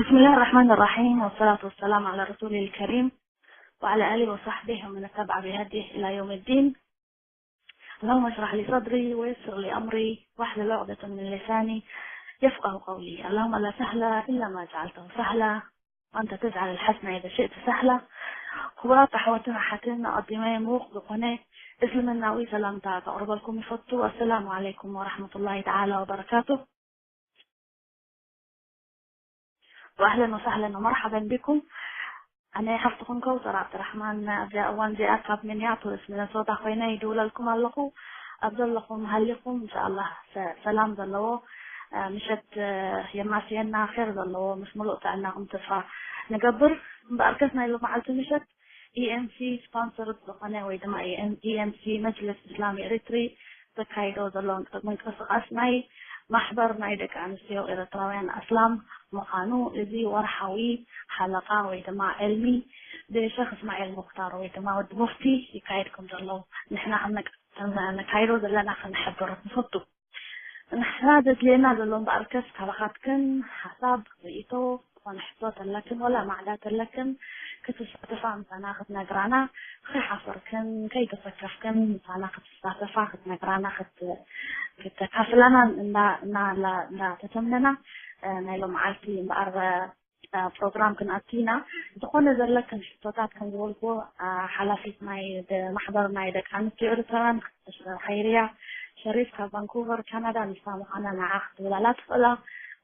بسم الله الرحمن الرحيم، والصلاة والسلام على رسوله الكريم وعلى آله وصحبه ومن اتبع بهديه إلى يوم الدين. اللهم اشرح لي صدري ويسر لي أمري واحلل عقدة من لساني يفقه قولي. اللهم لا سهل إلا ما جعلته سهلا وأنت تجعل الحزن إذا شئت سهلا. ክቡራት ኣሕዋትን ኣሓትን፣ ኣቐዲመ ምዉቕ ዝኾነ እስልምናዊ ሰላምታ ከቕርበልኩም ይፈቱ። ኣሰላሙ ዓለይኩም ወራሕመቱላሂ ተዓላ ወበረካቱ። ወኣህለን ወሳህለን ወመርሓበን ቢኩም። ኣነ ሓፍትኹም ከውሰር ዓብድራሕማን ኣብዚኣ እዋን እዚኣ ካብ ሚኒያፖሊስ ሚነሶታ ኮይነ ይድውለልኩም ኣለኹ። ኣብ ዘለኹም ሃሊኹም እንሻኣላህ ሰ- ሰላም ዘለዎ እ፣ ምሸት እ፣ የማስየና፣ ኼር ዘለዎ ምስ ሙሉእ ጥዕናኹም ተስፋ ንገብር። እምበኣርከስ ናይ ሎመዓልቲ ምሸት ኢኤምሲ ስፖንሰር ዝኾነ ወይ ድማ ኢኤምሲ መጅልስ እስላም ኤሪትሪ ዘካይዶ ዘሎ ምንቅስቃስ ናይ ማሕበር ናይ ደቂ ኣንስትዮ ኤርትራውያን ኣስላም ምዃኑ፣ እዚ ወርሓዊ ሓለቃ ወይ ድማ ዕልሚ ብሸኽ እስማኤል ሙክታር ወይ ድማ ወዲ ሙፍቲ ይካየድ ከም ዘሎ ንሕና ከም ነቅ- ከም ነካይዶ ዘለና ክንሕብር ንፈቱ። ንሕና ዘድልየና ዘሎ እምበኣርከስ ካባኻትክን ሓሳብ፣ ርእይቶ፣ ዝኾነ ሕቶ ተለክን ወላ ማዕዳ ተለክን ክትሳተፋ ምሳና ክትነግራና፣ ከይሓፈርክን ከይተሰከፍክን ምሳና ክትሳተፋ ክትነግራና ክት- ክተካፍላና እንዳ- እንዳ- እንዳ- እንዳተተምነና እ፣ ናይ ሎመዓልቲ እምበኣር እ፣ ፕሮግራም ክንኣቱ ኢና። ዝኾነ ዘለክን ሕቶታት ከም ዝበልኩ እ፣ ሓላፊት ናይ ደ- ማሕበር ናይ ደቂ ኣንስትዮ ኤርትራውያን ሓይርያ ሸሪፍ ካብ ቫንኩቨር ካናዳ ንሳ ምዃና ንዓ ክትብላላ ትኽእላ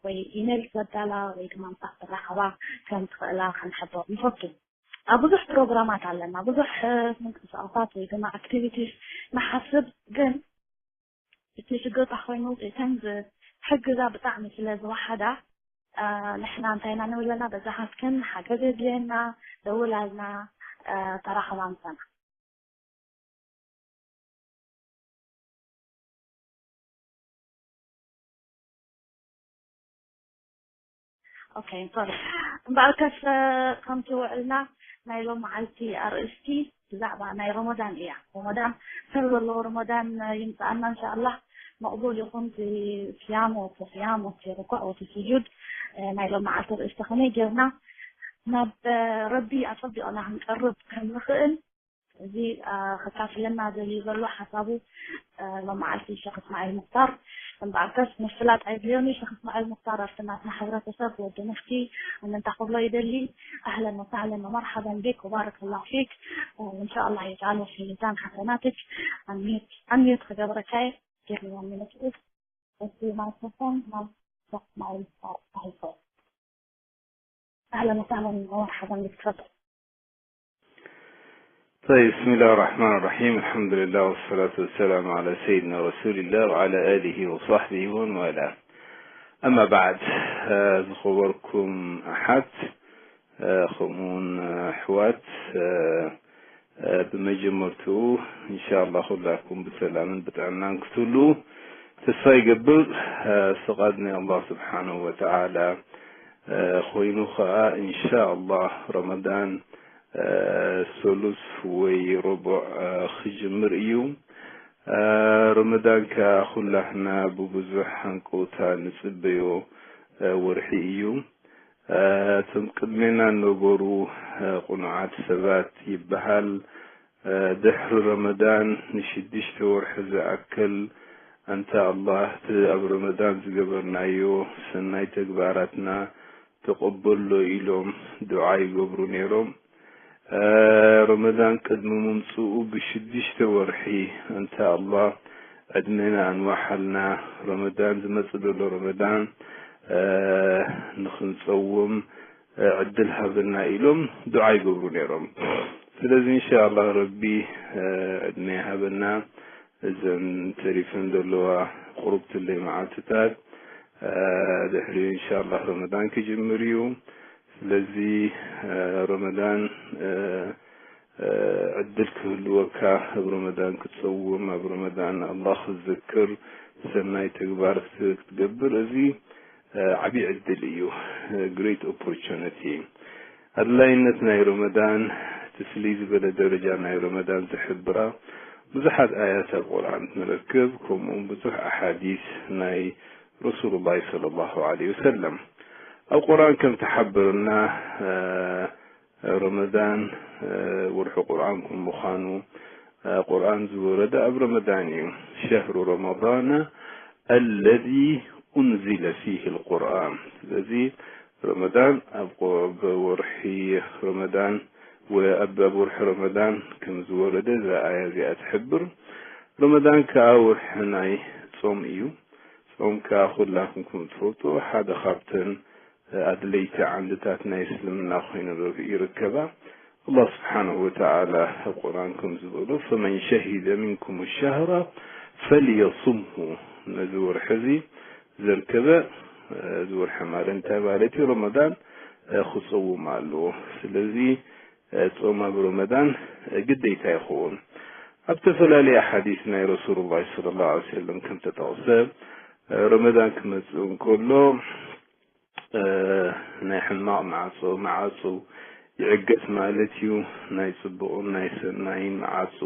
ወይ ኢሜል ትበዳላ ወይ ድማ ምሳ ክትራኸባ ከም ትኽእላ ክንሕብሮ ንፈቱ። ኣብ ብዙሕ ፕሮግራማት ኣለና፣ ብዙሕ እ፣ ምንቅስቃሳት ወይ ድማ ኣክቲቪቲስ ንሓስብ፣ ግን እቲ ሽግርታ ኮይኑ እተን ዝሕግዛ ብጣዕሚ ስለ ዝወሓዳ እ፣ ንሕና እንታይ ኢና ንብል ኣለና፣ በዛሓትክን ሓገዝ የድልየና፣ ደውላልና፣ እ፣ ተራኸባ ምሳና። ኦኬ፣ ሶሪ። እምበኣርከስ ከምቲ ውዕልና ናይ ሎመዓልቲ ኣርእስቲ ብዛዕባ ናይ ረመዳን እያ። ረመዳን ሰብ ዘለዎ ረመዳን ይምፅኣና እንሻኣላህ። መቕቡል ይኹን እቲ ስያም ወቲ ስያም ወቲ ርኩዕ ወቲ ስጁድ ናይ ሎመዓልቲ ርእስቲ ከመይ ጌርና ናብ ረቢ ኣፀቢቕና ክንቀርብ ከም ንኽእል እዚ ከካፍለና ዘልዩ ዘሎ ሓሳቡ ሎመዓልቲ ሸኽ እስማዒል ሙክታር እምበኣርከስ ምፍላጥ ኣይድልዮን እዩ። ሸኽ እስማዒል ሙክታር ኣብቲ ናትና ሕብረተሰብ ወዲ ሙፍቲ እምንታ ክብሎ ይደሊ። ኣህለን ወሳህለን ወመርሓበን ቢክ ወባረክ ላሁ ፊክ። እንሻኣላህ የጅዓሉ ፊ ሚዛን ሓሰናትክ። ኣንሚዩት ኣንሚዩት ክገብረካየ ጌርኒ ዋን ሚኒት ፕሊዝ። እቲ ማይክሮፎን ናብ ሸኽ እስማዒል ሙክታር ተሂቦ። ኣህለን ወሳህለን ወመርሓበን ቢክ። ተፈضل. طيب، بسم الله الرحمن الرحيم. الحمد لله والصلاة والسلام على سيدنا رسول الله وعلى آله وصحبه ومن والاه. أما بعد، ዝኸበርኩም ኣሓት ከምኡውን ኣሕዋት፣ ብመጀመርትኡ እንሻላ ኩላኩም ብሰላምን ብጥዕናን ክትህሉ ተስፋ ይገብር። ፍቓድ ናይ ኣላህ ስብሓንሁ ወተዓላ ኮይኑ ከዓ እንሻላ ረመዳን ሰሉስ ወይ ረቡዕ ክጅምር እዩ። ረመዳን ከዓ ኩላህና ብብዙሕ ሃንቀውታ ንፅበዮ ወርሒ እዩ። እቶም ቅድሜና ነበሩ ቅኑዓት ሰባት ይበሃል። ድሕሪ ረመዳን ንሽዱሽተ ወርሒ ዝኣክል ኣንታ ኣላህ እቲ ኣብ ረመዳን ዝገበርናዮ ሰናይ ተግባራትና ተቐበሎ ኢሎም ዱዓ ይገብሩ ነይሮም። ረመዳን ቅድሚ ምምፅኡ ብሽዱሽተ ወርሒ ኣንታ ኣላህ ዕድሜና ኣንዋሓልና፣ ረመዳን ዝመፅእ ዘሎ ረመዳን ንክንፀውም ዕድል ሃበና ኢሎም ዱዓ ይገብሩ ነይሮም። ስለዚ እንሻኣላህ ረቢ ዕድመ ይሃበና። እዘን ተሪፈን ዘለዋ ቁሩብትለይ መዓልትታት ድሕሪኡ እንሻኣላህ ረመዳን ክጅምር እዩ። ስለዚ ረመዳን ዕድል ክህልወካ ኣብ ረመዳን ክትፀውም፣ ኣብ ረመዳን ኣላህ ክትዝክር፣ ሰናይ ተግባር ክትገብር፣ እዚ ዓብዪ ዕድል እዩ። ግሬት ኦፖርቹኒቲ። ኣድላይነት ናይ ረመዳን፣ እቲ ፍልይ ዝበለ ደረጃ ናይ ረመዳን ዝሕብራ ብዙሓት ኣያት ኣብ ቁርኣን ንረክብ፣ ከምኡውን ብዙሕ ኣሓዲስ ናይ ረሱሉላህ ሰለላሁ ዐለይሂ ወሰለም። ኣብ ቁርኣን ከም ተሓበረና፣ እ፣ ረመዳን፣ እ፣ ወርሒ ቁርኣን ከም ምዃኑ፣ እ፣ ቁርኣን ዝወረደ ኣብ ረመዳን እዩ። ሸህሩ ረመዳን ኣለዚ ኡንዚለ ፊህ ልቁርኣን። ስለዚ ረመዳን ኣብ ቆ-፣ ኣብ ወርሒ ረመዳን ወ-፣ ኣብ፣ ኣብ ወርሒ ረመዳን ከም ዝወረደ እዛ ኣያ እዚኣ ትሕብር። ረመዳን ከኣ ወርሒ ናይ ጾም እዩ። ጾም ከኣ ኩላትኩም ከም ትፈልጡ ሓደ ካብተን ኣድለይቲ ዓንድታት ናይ እስልምና ኮይኑ ይርከባ። ኣላህ ስብሓነሁ ወተዓላ ኣብ ቁርኣን ከም ዝበሎ፣ ፈመን ሸሂደ ሚንኩም ሸህረ ፈልየሱምሁ። ነዚ ወርሒ እዚ ዘርከበ፣ እዚ ወርሒ ማለት እንታይ ማለት እዩ? ረመዳን፣ እ፣ ክጸውም ኣለዎ። ስለዚ፣ እ፣ ጾም ኣብ ረመዳን፣ እ፣ ግዴታ ይኸውን። ኣብ ዝተፈላለየ ሓዲስ ናይ ረሱሉላህ ሰለላሁ ዐለይሂ ወሰለም ከም ተጠቕሰ፣ እ፣ ረመዳን ክመጽእ እንከሎ፣ እ፣ ናይ ሕማቕ ማዕጾ፣ ማዕጾ ይዕገት ማለት እዩ። ናይ ጽቡቕን ናይ ሰናይን ማዕጾ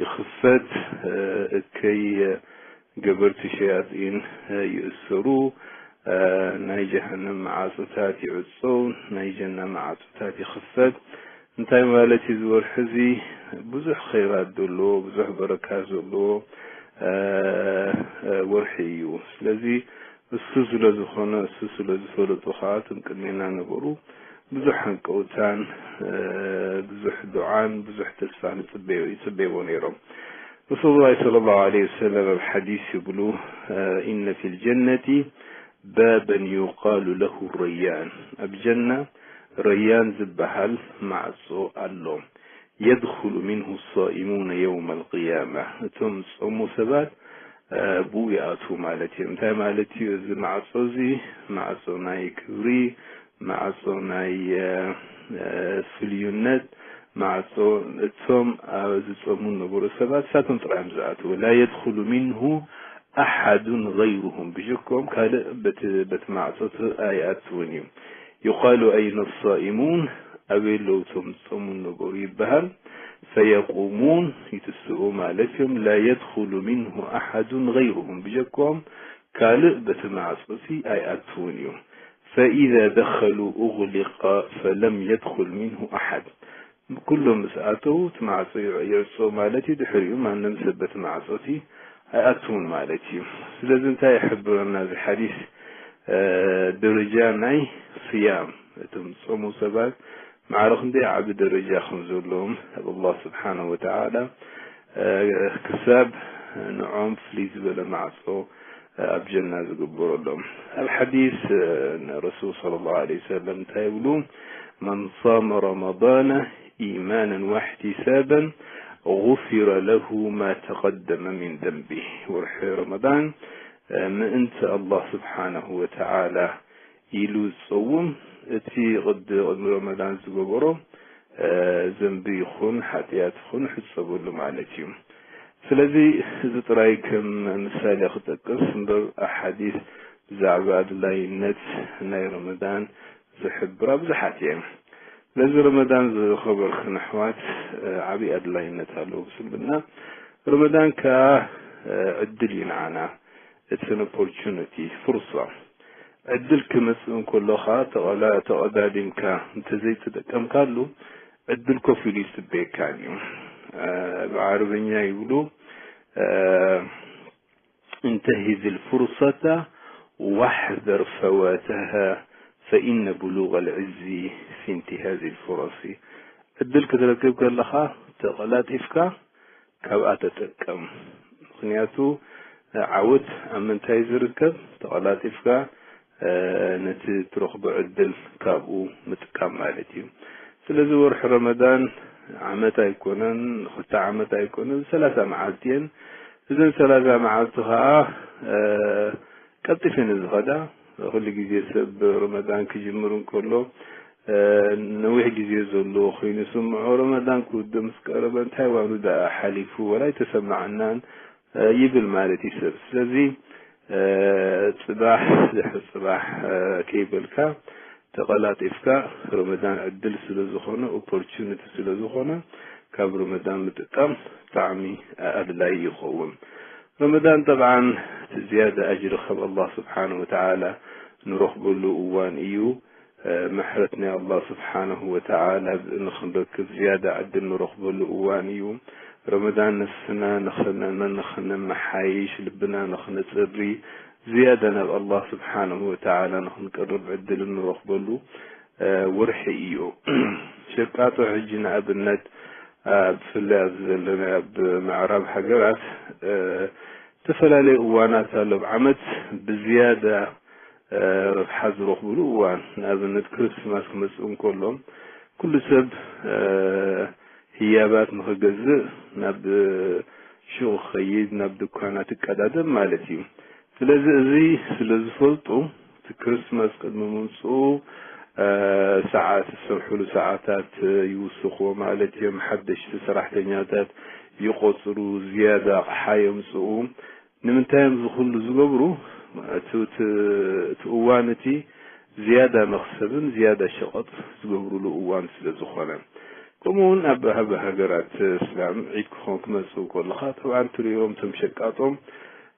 ይኽፈት። እ፣ እከይ ገበርቲ ሸያጢን፣ እ፣ ይእሰሩ። እ፣ ናይ ጀሃነም ማዕጾታት ይዕጾ፣ ናይ ጀና ማዕጾታት ይኽፈት። እንታይ ማለት እዩ? እዚ ወርሒ እዚ ብዙሕ ኸይራት ዘለዎ፣ ብዙሕ በረካት ዘለዎ፣ እ፣ እ፣ ወርሒ እዩ። ስለዚ እሱ ስለ ዝኾነ፣ እሱ ስለ ዝፈለጡ ኸዓ፣ እቶም ቅድሜና ነበሩ ብዙሕ ሃንቀውታን፣ እ፣ ብዙሕ ዱዓን፣ ብዙሕ ተስፋን ይጽበዩ-፣ ይጽበይዎ ነይሮም። ረሱሉላህ ሰለላሁ ዐለይሂ ወሰለም ኣብ ሓዲስ ይብሉ፣ እ፣ ኢነ ፊል ጀነቲ ባበን ዩቃሉ ለሁ ረያን። ኣብ ጀና ረያን ዝበሃል ማዕጾ ኣሎ። የድኹሉ ሚንሁ ሳኢሙነ የውመል ቅያማ። እቶም ዝጾሙ ሰባት፣ እ፣ ብኡ ይኣትዉ ማለት እዮም። እንታይ ማለት እዩ? እዚ ማዕጾ እዚ ማዕጾ ናይ ክብሪ፣ ማዕጾ ናይ፣ እ፣ እ፣ ፍልዩነት፣ ማዕጾ እቶም ኣብ ዝጾሙ ዝነበሩ ሰባት፣ ንሳቶም ጥራይ እዮም ዝኣትዉ። ላ የድኹሉ ሚንሁ ኣሓዱን ገይሩሁም፣ ብጀኮም ካልእ በቲ፣ በቲ ማዕጾ ት-፣ ኣይኣትውን እዩ። ዩቃሉ ኣይነ ሳኢሙን፣ ኣበይ ኣለዉ እቶም ዝጾሙ ነበሩ ይበሃል። ፈየቁሙን፣ ይትስኡ ማለት እዮም። ላ የድኹሉ ሚንሁ ኣሓዱን ገይሩሁም፣ ብጀኮም ካልእ በቲ ማዕጾ እቲ ኣይኣትውን እዩ። ፈኢዛ ደኸሉ ኡግሊቀ ፈለም የድኹል ሚንሁ ኣሓድ። ኩሎም ምስ ኣተዉ እቲ ማዕጾ ይዕ-፣ ይዕጾ ማለት እዩ። ድሕሪኡ ማንም ሰብ በቲ ማዕጾ እቲ ኣይኣትውን ማለት እዩ። ስለዚ እንታይ ይሕብረና እዚ ሓዲስ? እ፣ ደረጃ ናይ ስያም እቶም ዝጾሙ ሰባት ማዕረ ክንደይ ዓቢ ደረጃ ከም ዘለዎም ኣብ ኣላህ ስብሓነሁ ወተዓላ፣ እ፣ ክሳብ ንዖም ፍልይ ዝበለ ማዕጾ ኣብ ጀና ዝግበረሎም። ኣብ ሓዲስ፣ እ፣ ረሱል ሰለላሁ ዐለይሂ ወሰለም እንታይ ይብሉ? መን ሳመ ረመዳነ ኢማናን ወሕቲሳባን ጉፊረ ለሁ ማ ተቀደመ ሚን ዘንቢህ። ወርሒ ረመዳን፣ እ፣ ምእንቲ ኣላህ ስብሓነሁ ወተዓላ ኢሉ ዝጸውም፣ እቲ ቅድ-፣ ቅድሚ ረመዳን ዝገበሮ፣ እ፣ ዘንቢ ይኹን ሓጢኣት ይኹን ይሕጸበሉ ማለት እዩ። ስለዚ እዚ ጥራይ ከም ምሳሌ ክጠቅስ እምበር፣ ኣሓዲስ ብዛዕባ ኣድላይነት ናይ ረመዳን ዝሕብራ ብዙሓት እየን። ስለዚ ረመዳን ዝኸበርክን ኣሕዋት፣ እ፣ ዓብዪ ኣድላይነት ኣለዎ ብስልምና። ረመዳን ከኣ፣ እ፣ ዕድል እዩ ንዓና። It's an opportunity፣ ፍርሳ። ዕድል ክመጽእ እንከሎ ኸኣ ተቐላ-፣ ተቐዳዲምካ እንተዘይተጠቀምካሉ፣ ዕድል ኮፍ ኢሉ ይጽበየካ እዩ። እ፣ ብዓረብኛ ይብሉ፣ እ፣ انتهز الفرصة واحذر فواتها فإن بلوغ العز في انتهاز الفرص። ዕድል ክትረክብ ከለኻ ተቐላጢፍካ ካብኣ ተጠቀም። ምኽንያቱ ዓወት ኣብ ምንታይ ዝርከብ? ተቐላጢፍካ፣ እ፣ ነቲ ትረኽቦ ዕድል ካብኡ ምጥቃም ማለት እዩ። ስለዚ ወርሒ ረመዳን ዓመት ኣይኮነን፣ ክልተ ዓመት ኣይኮነን፣ ሰላሳ መዓልቲ እየን። እዘን ሰላሳ መዓልቲ ኸዓ፣ እ፣ ቀልጢፈን ዝኸዳ። ኩሉ ግዜ ሰብ ረመዳን ክጅምር እንከሎ፣ እ፣ ነዊሕ ግዜ ዘሎ ኮይኑ ይስምዖ። ረመዳን ክውድእ ምስ ቀረበ፣ እንታይ ዋኑ ደኣ ሓሊፉ፣ ወላ ኣይተሰማዓናን፣ እ፣ ይብል ማለት እዩ ሰብ። ስለዚ፣ እ፣ ጽባሕ ድሕሪ ጽባሕ፣ እ፣ ከይበልካ፣ ተቐላጢፍካ፣ ረመዳን ዕድል ስለ ዝኾነ፣ ኦፖርቹኒቲ ስለ ዝኾነ፣ ካብ ረመዳን ምጥቃም ብጣዕሚ ኣድላዪ ይኸውን። ረመዳን ጠብዓን እቲ ዝያዳ ኣጅሪ ካብ ኣላህ ስብሓነሁ ወተዓላ ንረኽበሉ እዋን እዩ። ምሕረት ናይ ኣላህ ስብሓነሁ ወተዓላ ንኽንረክብ ዝያዳ ዕድል ንረኽበሉ እዋን እዩ። ረመዳን ነፍስና ንኽን-፣ ንኽንመሓይሽ፣ ልብና ንኽነጽሪ፣ ዝያዳ ናብ ኣላህ ስብሓነሁ ወተዓላ ንኽንቀርብ ዕድል እንረኽበሉ፣ እ፣ ወርሒ እዩ። ሸቃጦ ሕጂ ንኣብነት፣ እ፣ ብፍላይ ኣብዚ ዘለና ኣብ ምዕራብ ሃገራት፣ እ፣ ዝተፈላለዩ እዋናት ኣሎ። ኣብ ዓመት ብዝያዳ፣ እ፣ ረብሓ ዝረኽብሉ እዋን፣ ንኣብነት ክርስማስ ክመጽእ እንከሎ፣ ኩሉ ሰብ፣ እ፣ ህያባት ንኽገዝእ ናብ ሹቕ ክኸይድ፣ ናብ ድኳናት ይቀዳደም ማለት እዩ። ስለዚ እዚ ስለ ዝፈልጡ፣ እቲ ክርስማስ ቅድሚ ምምጽኡ፣ እ፣ ሰዓት ዝሰርሕሉ ሰዓታት ይውስኽዎ ማለት እዮም። ሓደሽቲ ሰራሕተኛታት ይቖጽሩ፣ ዝያዳ ኣቕሓ የምጽኡ። ንምንታይ እዮም እዚ ኩሉ ዝገብሩ? እቲ፣ እቲ፣ እቲ እዋን እቲ ዝያዳ መኽሰብን ዝያዳ ሸቐጥ ዝገብሩሉ እዋን ስለ ዝኾነ። ከምኡ እውን ኣብ፣ ኣብ ሃገራት እስላም ዒድ ክኾን ክመጽእ ከለኻ፣ ጠብዓን ትርእዮም እቶም ሸቃጦም፣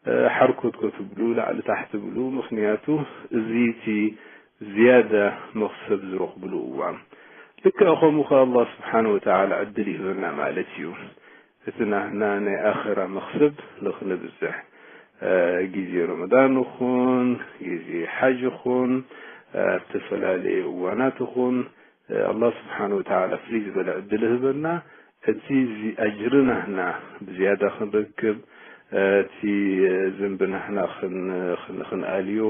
እ፣ ሓርኮትኮት ይብሉ፣ ላዕሊ ታሕቲ ይብሉ። ምኽንያቱ እዚ እቲ ዝያዳ መኽሰብ ዝረኽብሉ እዋን። ልክዕ ከምኡ ከኣ ኣላህ ስብሓነ ወተዓላ ዕድል ይህበና ማለት እዩ። እቲ ናህና ናይ ኣኸራ መኽሰብ ንኽንብዝሕ፣ እ፣ ግዜ ረመዳን ይኹን፣ ግዜ ሓጅ ይኹን፣ እ፣ ኣብ ዝተፈላለየ እዋናት ይኹን፣ እ፣ ኣላህ ስብሓነ ወተዓላ ፍልይ ዝበለ ዕድል ይህበና። እቲ ዚ-፣ ኣጅሪ ናህና ብዝያዳ ክንረክብ፣ እ፣ እቲ፣ እ፣ ዝንቢ ናህና ክን-፣ ክን-፣ ክንኣልዮ፣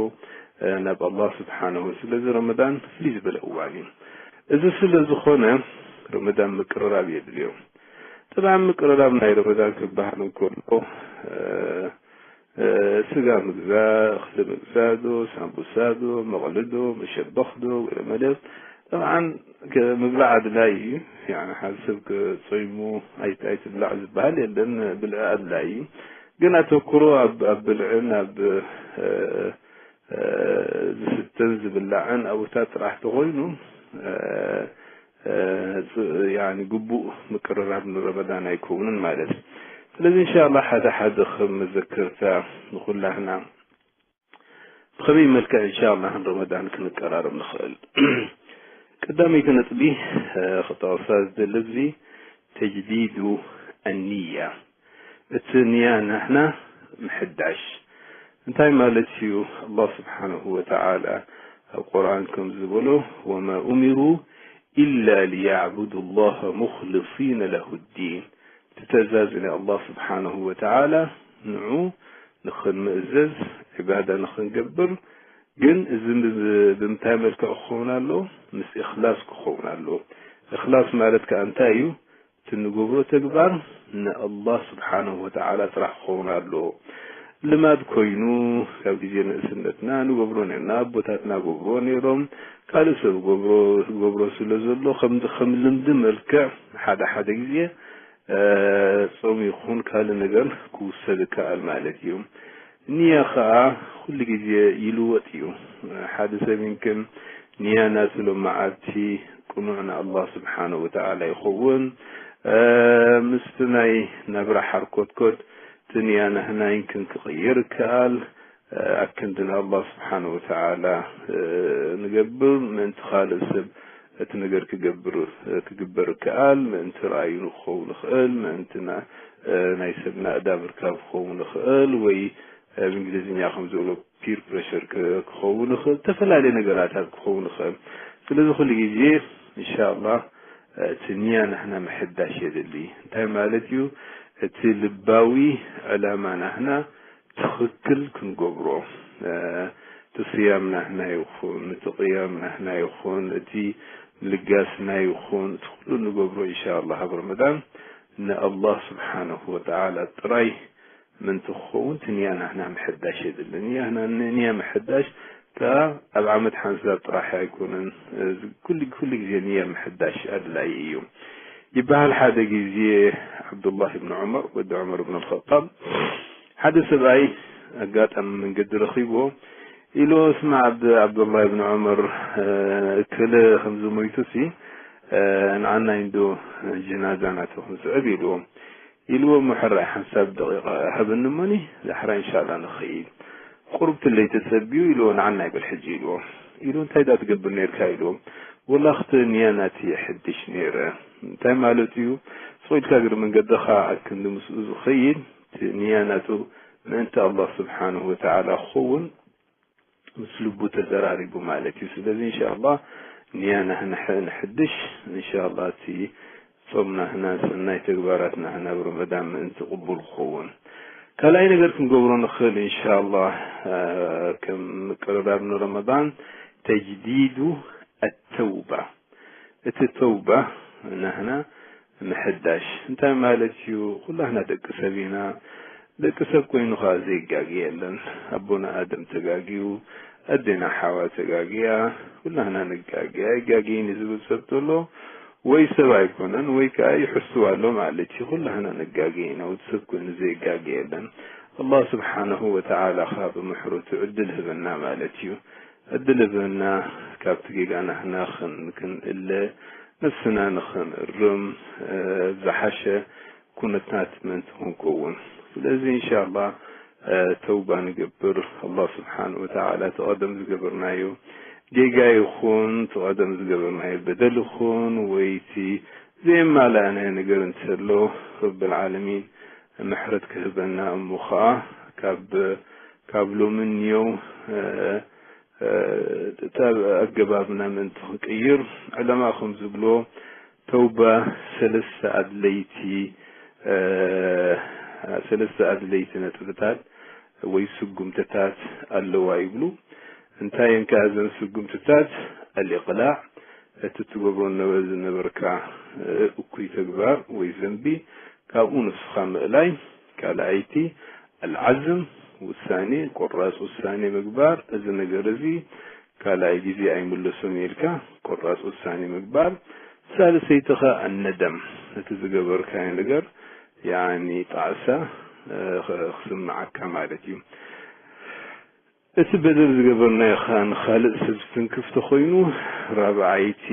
እ፣ ናብ ኣላህ ስብሓነሁ። ስለዚ ረመዳን ፍልይ ዝበለ እዋን እዩ። እዚ ስለ ዝኾነ ረመዳን ምቅርራብ የድልዮ። ጠብዓን ምቅርራብ ናይ ረመዳን ክበሃል እንከሎ፣ እ፣ እ፣ ስጋ ምግዛእ፣ እኽሊ ምግዛእ ዶ፣ ሳምቡሳ ዶ፣ መቕሊ ዶ፣ መሸበኽ ዶ፣ ገለ መለ። ጠብዓን ከ-፣ ምብላዕ ኣድላዪ እዩ። ያኒ፣ ሓደ ሰብ ከ-፣ ጾይሙ ኣይ-፣ ኣይትብላዕ ዝበሃል የለን፣ ብልዒ ኣድላዪ እዩ። ግን ኣተኩሮ ኣብ፣ ኣብ ብልዕን ኣብ፣ እ፣ እ፣ ዝስተን ዝብላዕን ኣብኡታት ጥራሕ ተኾይኑ፣ እ፣ እ፣ ፅ-፣ ያኒ ግቡእ ምቅርራብ ንረመዳን ኣይከውንን ማለት እዩ። ስለዚ እንሻላ ሓደ ሓደ ከም መዘከርታ ንኹላህና ብኸመይ መልክዕ እንሻላ ንረመዳን ክንቀራረብ ንኽእል? ቀዳመይቲ ነጥቢ፣ እ፣ ክጠቕሳ ዝደሊ ኣብዚ ተጅዲዱ ኣንያ፣ እቲ ንያ ናህና ምሕዳሽ። እንታይ ማለት እዩ? ኣላህ ስብሓነሁ ወተዓላ ኣብ ቁርኣን ከም ዝበሎ፣ "ወማ ኡሚሩ ኢላ ሊያዕቡዱ ላህ ሙኽልሲነ ለሁ ዲን።" እቲ ትእዛዝ ናይ ኣላህ ስብሓነሁ ወተዓላ ንዑ ንኽንምእዘዝ፣ ዒባዳ ንኽንገብር፣ ግን እዚ ብ-፣ ብምንታይ መልክዕ ክኸውን ኣለዎ? ምስ እኽላስ ክኸውን ኣለዎ። እኽላስ ማለት ከኣ እንታይ እዩ? እቲ እንገብሮ ተግባር ንኣላህ ስብሓነሁ ወተዓላ ጥራሕ ክኸውን ኣለዎ። ልማድ ኮይኑ ካብ ግዜ ንእስነትና ንገብሮ ነርና፣ ኣቦታትና ገብርዎ ነይሮም፣ ካልእ ሰብ ገብሮ፣ ገብሮ ስለ ዘሎ ከም፣ ከም ልምዲ መልክዕ ሓደ ሓደ ግዜ፣ እ፣ ጾም ይኹን ካልእ ነገር ክውሰድ ይከኣል ማለት እዩ። ንያ ኸኣ ኩሉ ግዜ ይልወጥ እዩ። ሓደ ሰብ ይምክን ንያ ናቱ ሎም መዓልቲ ቅኑዕ ንኣላህ ስብሓነሁ ወተዓላ ይኸውን። እ፣ ምስቲ ናይ ናብራ ሓርኮትኮት እቲ ንያ ናህና ይምክን ክቕየር ይከኣል። እ፣ ኣክንዲ ንኣላህ ስብሓነሁ ወተዓላ፣ እ፣ ንገብር፣ ምእንቲ ካልእ ሰብ እቲ ነገር ክገብር፣ ክግበር ይከኣል፣ ምእንቲ ረኣዩ ክኸውን ይኽእል፣ ምእንቲ ና-፣ እ፣ ናይ ሰብ ናእዳ ምርካብ ክኸውን ይኽእል፣ ወይ፣ እ፣ ብእንግሊዝኛ ከም ዝብሎ ፒር ፕሬሸር ክ-፣ ክኸውን ይኽእል፣ ዝተፈላለዩ ነገራታት ክኸውን ይኽእል። ስለዚ ኩሉ ግዜ፣ ኢንሻላህ፣ እ፣ እቲ ንያ ናህና ምሕዳሽ የድሊ። እንታይ ማለት እዩ? እቲ ልባዊ ዕላማ ናህና ትኽክል ክንገብሮ፣ እ፣ እቲ ስያም ናህና ይኹን፣ እቲ ቅያም ናህና ይኹን፣ እቲ ልጋስና ይኹን፣ እቲ ኩሉ ንገብሮ ኢንሻላህ ኣብ ረመዳን ንኣላህ ስብሓነሁ ወተዓላ ጥራይ ምእንቲ ክኸውን እቲ ንያ ናህና ምሕዳሽ የድሊ። ንያ ና-፣ ንያ ምሕዳሽ ከኣ ኣብ ዓመት ሓንሳብ ጥራሕ ኣይኮነን። እዚ ኩሉ፣ ኩሉ ግዜ ንያ ምሕዳሽ ኣድላዪ እዩ። ይበሃል ሓደ ግዜ ዓብዱላህ ብን ዑመር፣ ወዲ ዑመር ብን ኣልኸጣብ፣ ሓደ ሰብኣይ ኣጋጣሚ መንገዲ ረኺብዎ። ኢሉ፣ "ስማዕ ዓብድ-፣ ዓብዱላህ ብን ዑመር፣ እ፣ እከለ ከምዚ ሞይቱሲ፣ እ፣ ንዓናይ እንዶ ጀናዛ ናቱ ክንስዕብ?" ኢልዎ። ኢልዎ፣ "እሞ ሕራይ ሓንሳብ ደቂቃ ሃበኒ እሞኒ፣ ዳሕራይ እንሻላ ንኸይድ።" ቁርብቲ ለይቲ ሰብ እዩ ኢልዎ፣ ንዓና ይበል ሕጂ ኢልዎ። ኢሉ እንታይ ዳ ትገብር ነርካ ኢልዎ። ወላ ክቲ ንያ ናቲ የሕድሽ ነይረ። እንታይ ማለት እዩ? ስቕ ኢልካ እግሪ መንገድኻ ኣክንዲ ምስኡ ዝኸይድ እቲ ንያ ናቱ ምእንቲ ኣላህ ስብሓንሁ ወተዓላ ክኸውን ምስ ልቡ ተዘራሪቡ ማለት እዩ። ስለዚ እንሻኣላህ ንያ ናህና ሐ-፣ ንሕድሽ። እንሻኣላህ እቲ ጾም ናህና ሰናይ ተግባራት ናህና ኣብ ረመዳን ምእንቲ ቅቡል ክኸውን። ካልኣይ ነገር ክንገብሮ ንኽእል እንሻኣላህ፣ እ፣ ከም ምቅርራብ ንረመዳን ተጅዲዱ ኣተውባ። እቲ ተውባ ናህና ምሕዳሽ እንታይ ማለት እዩ? ኩላህና ደቂ ሰብ ኢና። ደቂ ሰብ ኮይኑ ኸዓ ዘይጋጊ የለን። ኣቦና ኣደም ተጋጊዩ፣ ኣዴና ሓዋ ተጋጊያ፣ ኩላህና ንጋጊ። ኣይጋጊን እዩ ዝብል ሰብ ተሎ ወይ ሰብ ኣይኮነን ወይ ከዓ ይሕስው ኣሎ ማለት እዩ። ኩላህና ንጋጊ ኢና። ወዲ ሰብ ኮይኑ ዘይጋጊ የለን። ኣላህ ስብሓነሁ ወተዓላ ኸዓ ብምሕረቱ ዕድል ህበና ማለት እዩ። ዕድል ህበና ካብቲ ጌጋ ናህና ኽን-፣ ክንእለ፣ ነፍስና ንኽንእርም፣ እ፣ ዝሓሸ ኩነታት ምእንቲ ክንከውን። ስለዚ እንሻኣላህ፣ እ፣ ተውባ ንገብር። ኣላህ ስብሓን ወተዓላ እቲ ቀደም ዝገበርናዮ ጌጋ ይኹን፣ እቲ ቀደም ዝገበርናዮ በደል ይኹን፣ ወይ እቲ ዘየማላእናዮ ነገር እንተሎ፣ ረብል ዓለሚን ምሕረት ክህበና፣ እሞ ኸዓ ካብ፣ ካብ ሎሚ እንየው፣ እ፣ እ፣ እታ ኣገባብና ምእንቲ ክንቅይር፣ ዕለማ ከም ዝብሎ፣ ተውባ ሰለስተ ኣድለይቲ፣ እ፣ ሰለስተ ኣድለይቲ ነጥብታት ወይ ስጉምትታት ኣለዋ ይብሉ። እንታይ እየን ከኣ እዘን ስጉምትታት? ኣልኢቕላዕ፣ እቲ ትገብሮ ነበ-፣ ዝነበርካ፣ እ፣ እኩይ ተግባር ወይ ዘንቢ፣ ካብኡ ንስኻ ምእላይ። ካልኣይቲ፣ ኣልዓዝም፣ ውሳኔ፣ ቆራጽ ውሳኔ ምግባር፣ እዚ ነገር እዚ ካልኣይ ግዜ ኣይምለሶን ኢልካ ቆራጽ ውሳኔ ምግባር። ሳልሰይቲ ኸኣ ኣነደም፣ ነቲ ዝገበርካዮ ነገር፣ ያኒ ጣዕሳ፣ እ፣ ኽ-፣ ክስምዓካ ማለት እዩ። እቲ በደል ዝገበርናዮ ኸኣ ንኻልእ ሰብ ዝትንክፍ ተኾይኑ፣ ራብዓይቲ፣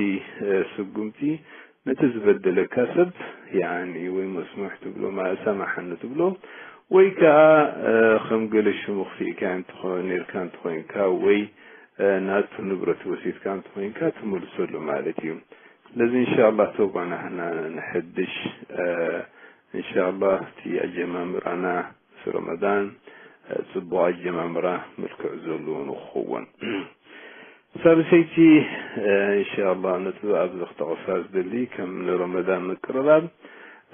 እ፣ ስጉምቲ፣ ነቲ ዝበደለካ ሰብ፣ ያኒ፣ ወይ መስሙሕ ትብሎ፣ ማ-፣ ሳማሓኒ ትብሎ፣ ወይ ከኣ፣ እ፣ ከም ገለ ሽሙ ክፍኢካዮ እንተኾ-፣ ኔርካ እንተኾይንካ፣ ወይ፣ እ፣ ናቱ ንብረት ወሲድካ እንተኾይንካ፣ ትመልሰሉ ማለት እዩ። ስለዚ፣ እንሻኣላህ፣ ተውባና ን-፣ ንሐድሽ፣ እ፣ እንሻኣላህ፣ እቲ ኣጀማምራና ምስ ረመዳን፣ እ፣ ጽቡቕ ኣጀማምራ መልክዕ ዘለዎ ንኽኸውን። ሳልሰይቲ፣ እ፣ እንሻኣላህ፣ ነጥቢ ኣብዚ ክጠቕሳ ዝደሊ፣ ከም ንረመዳን ምቅርራብ፣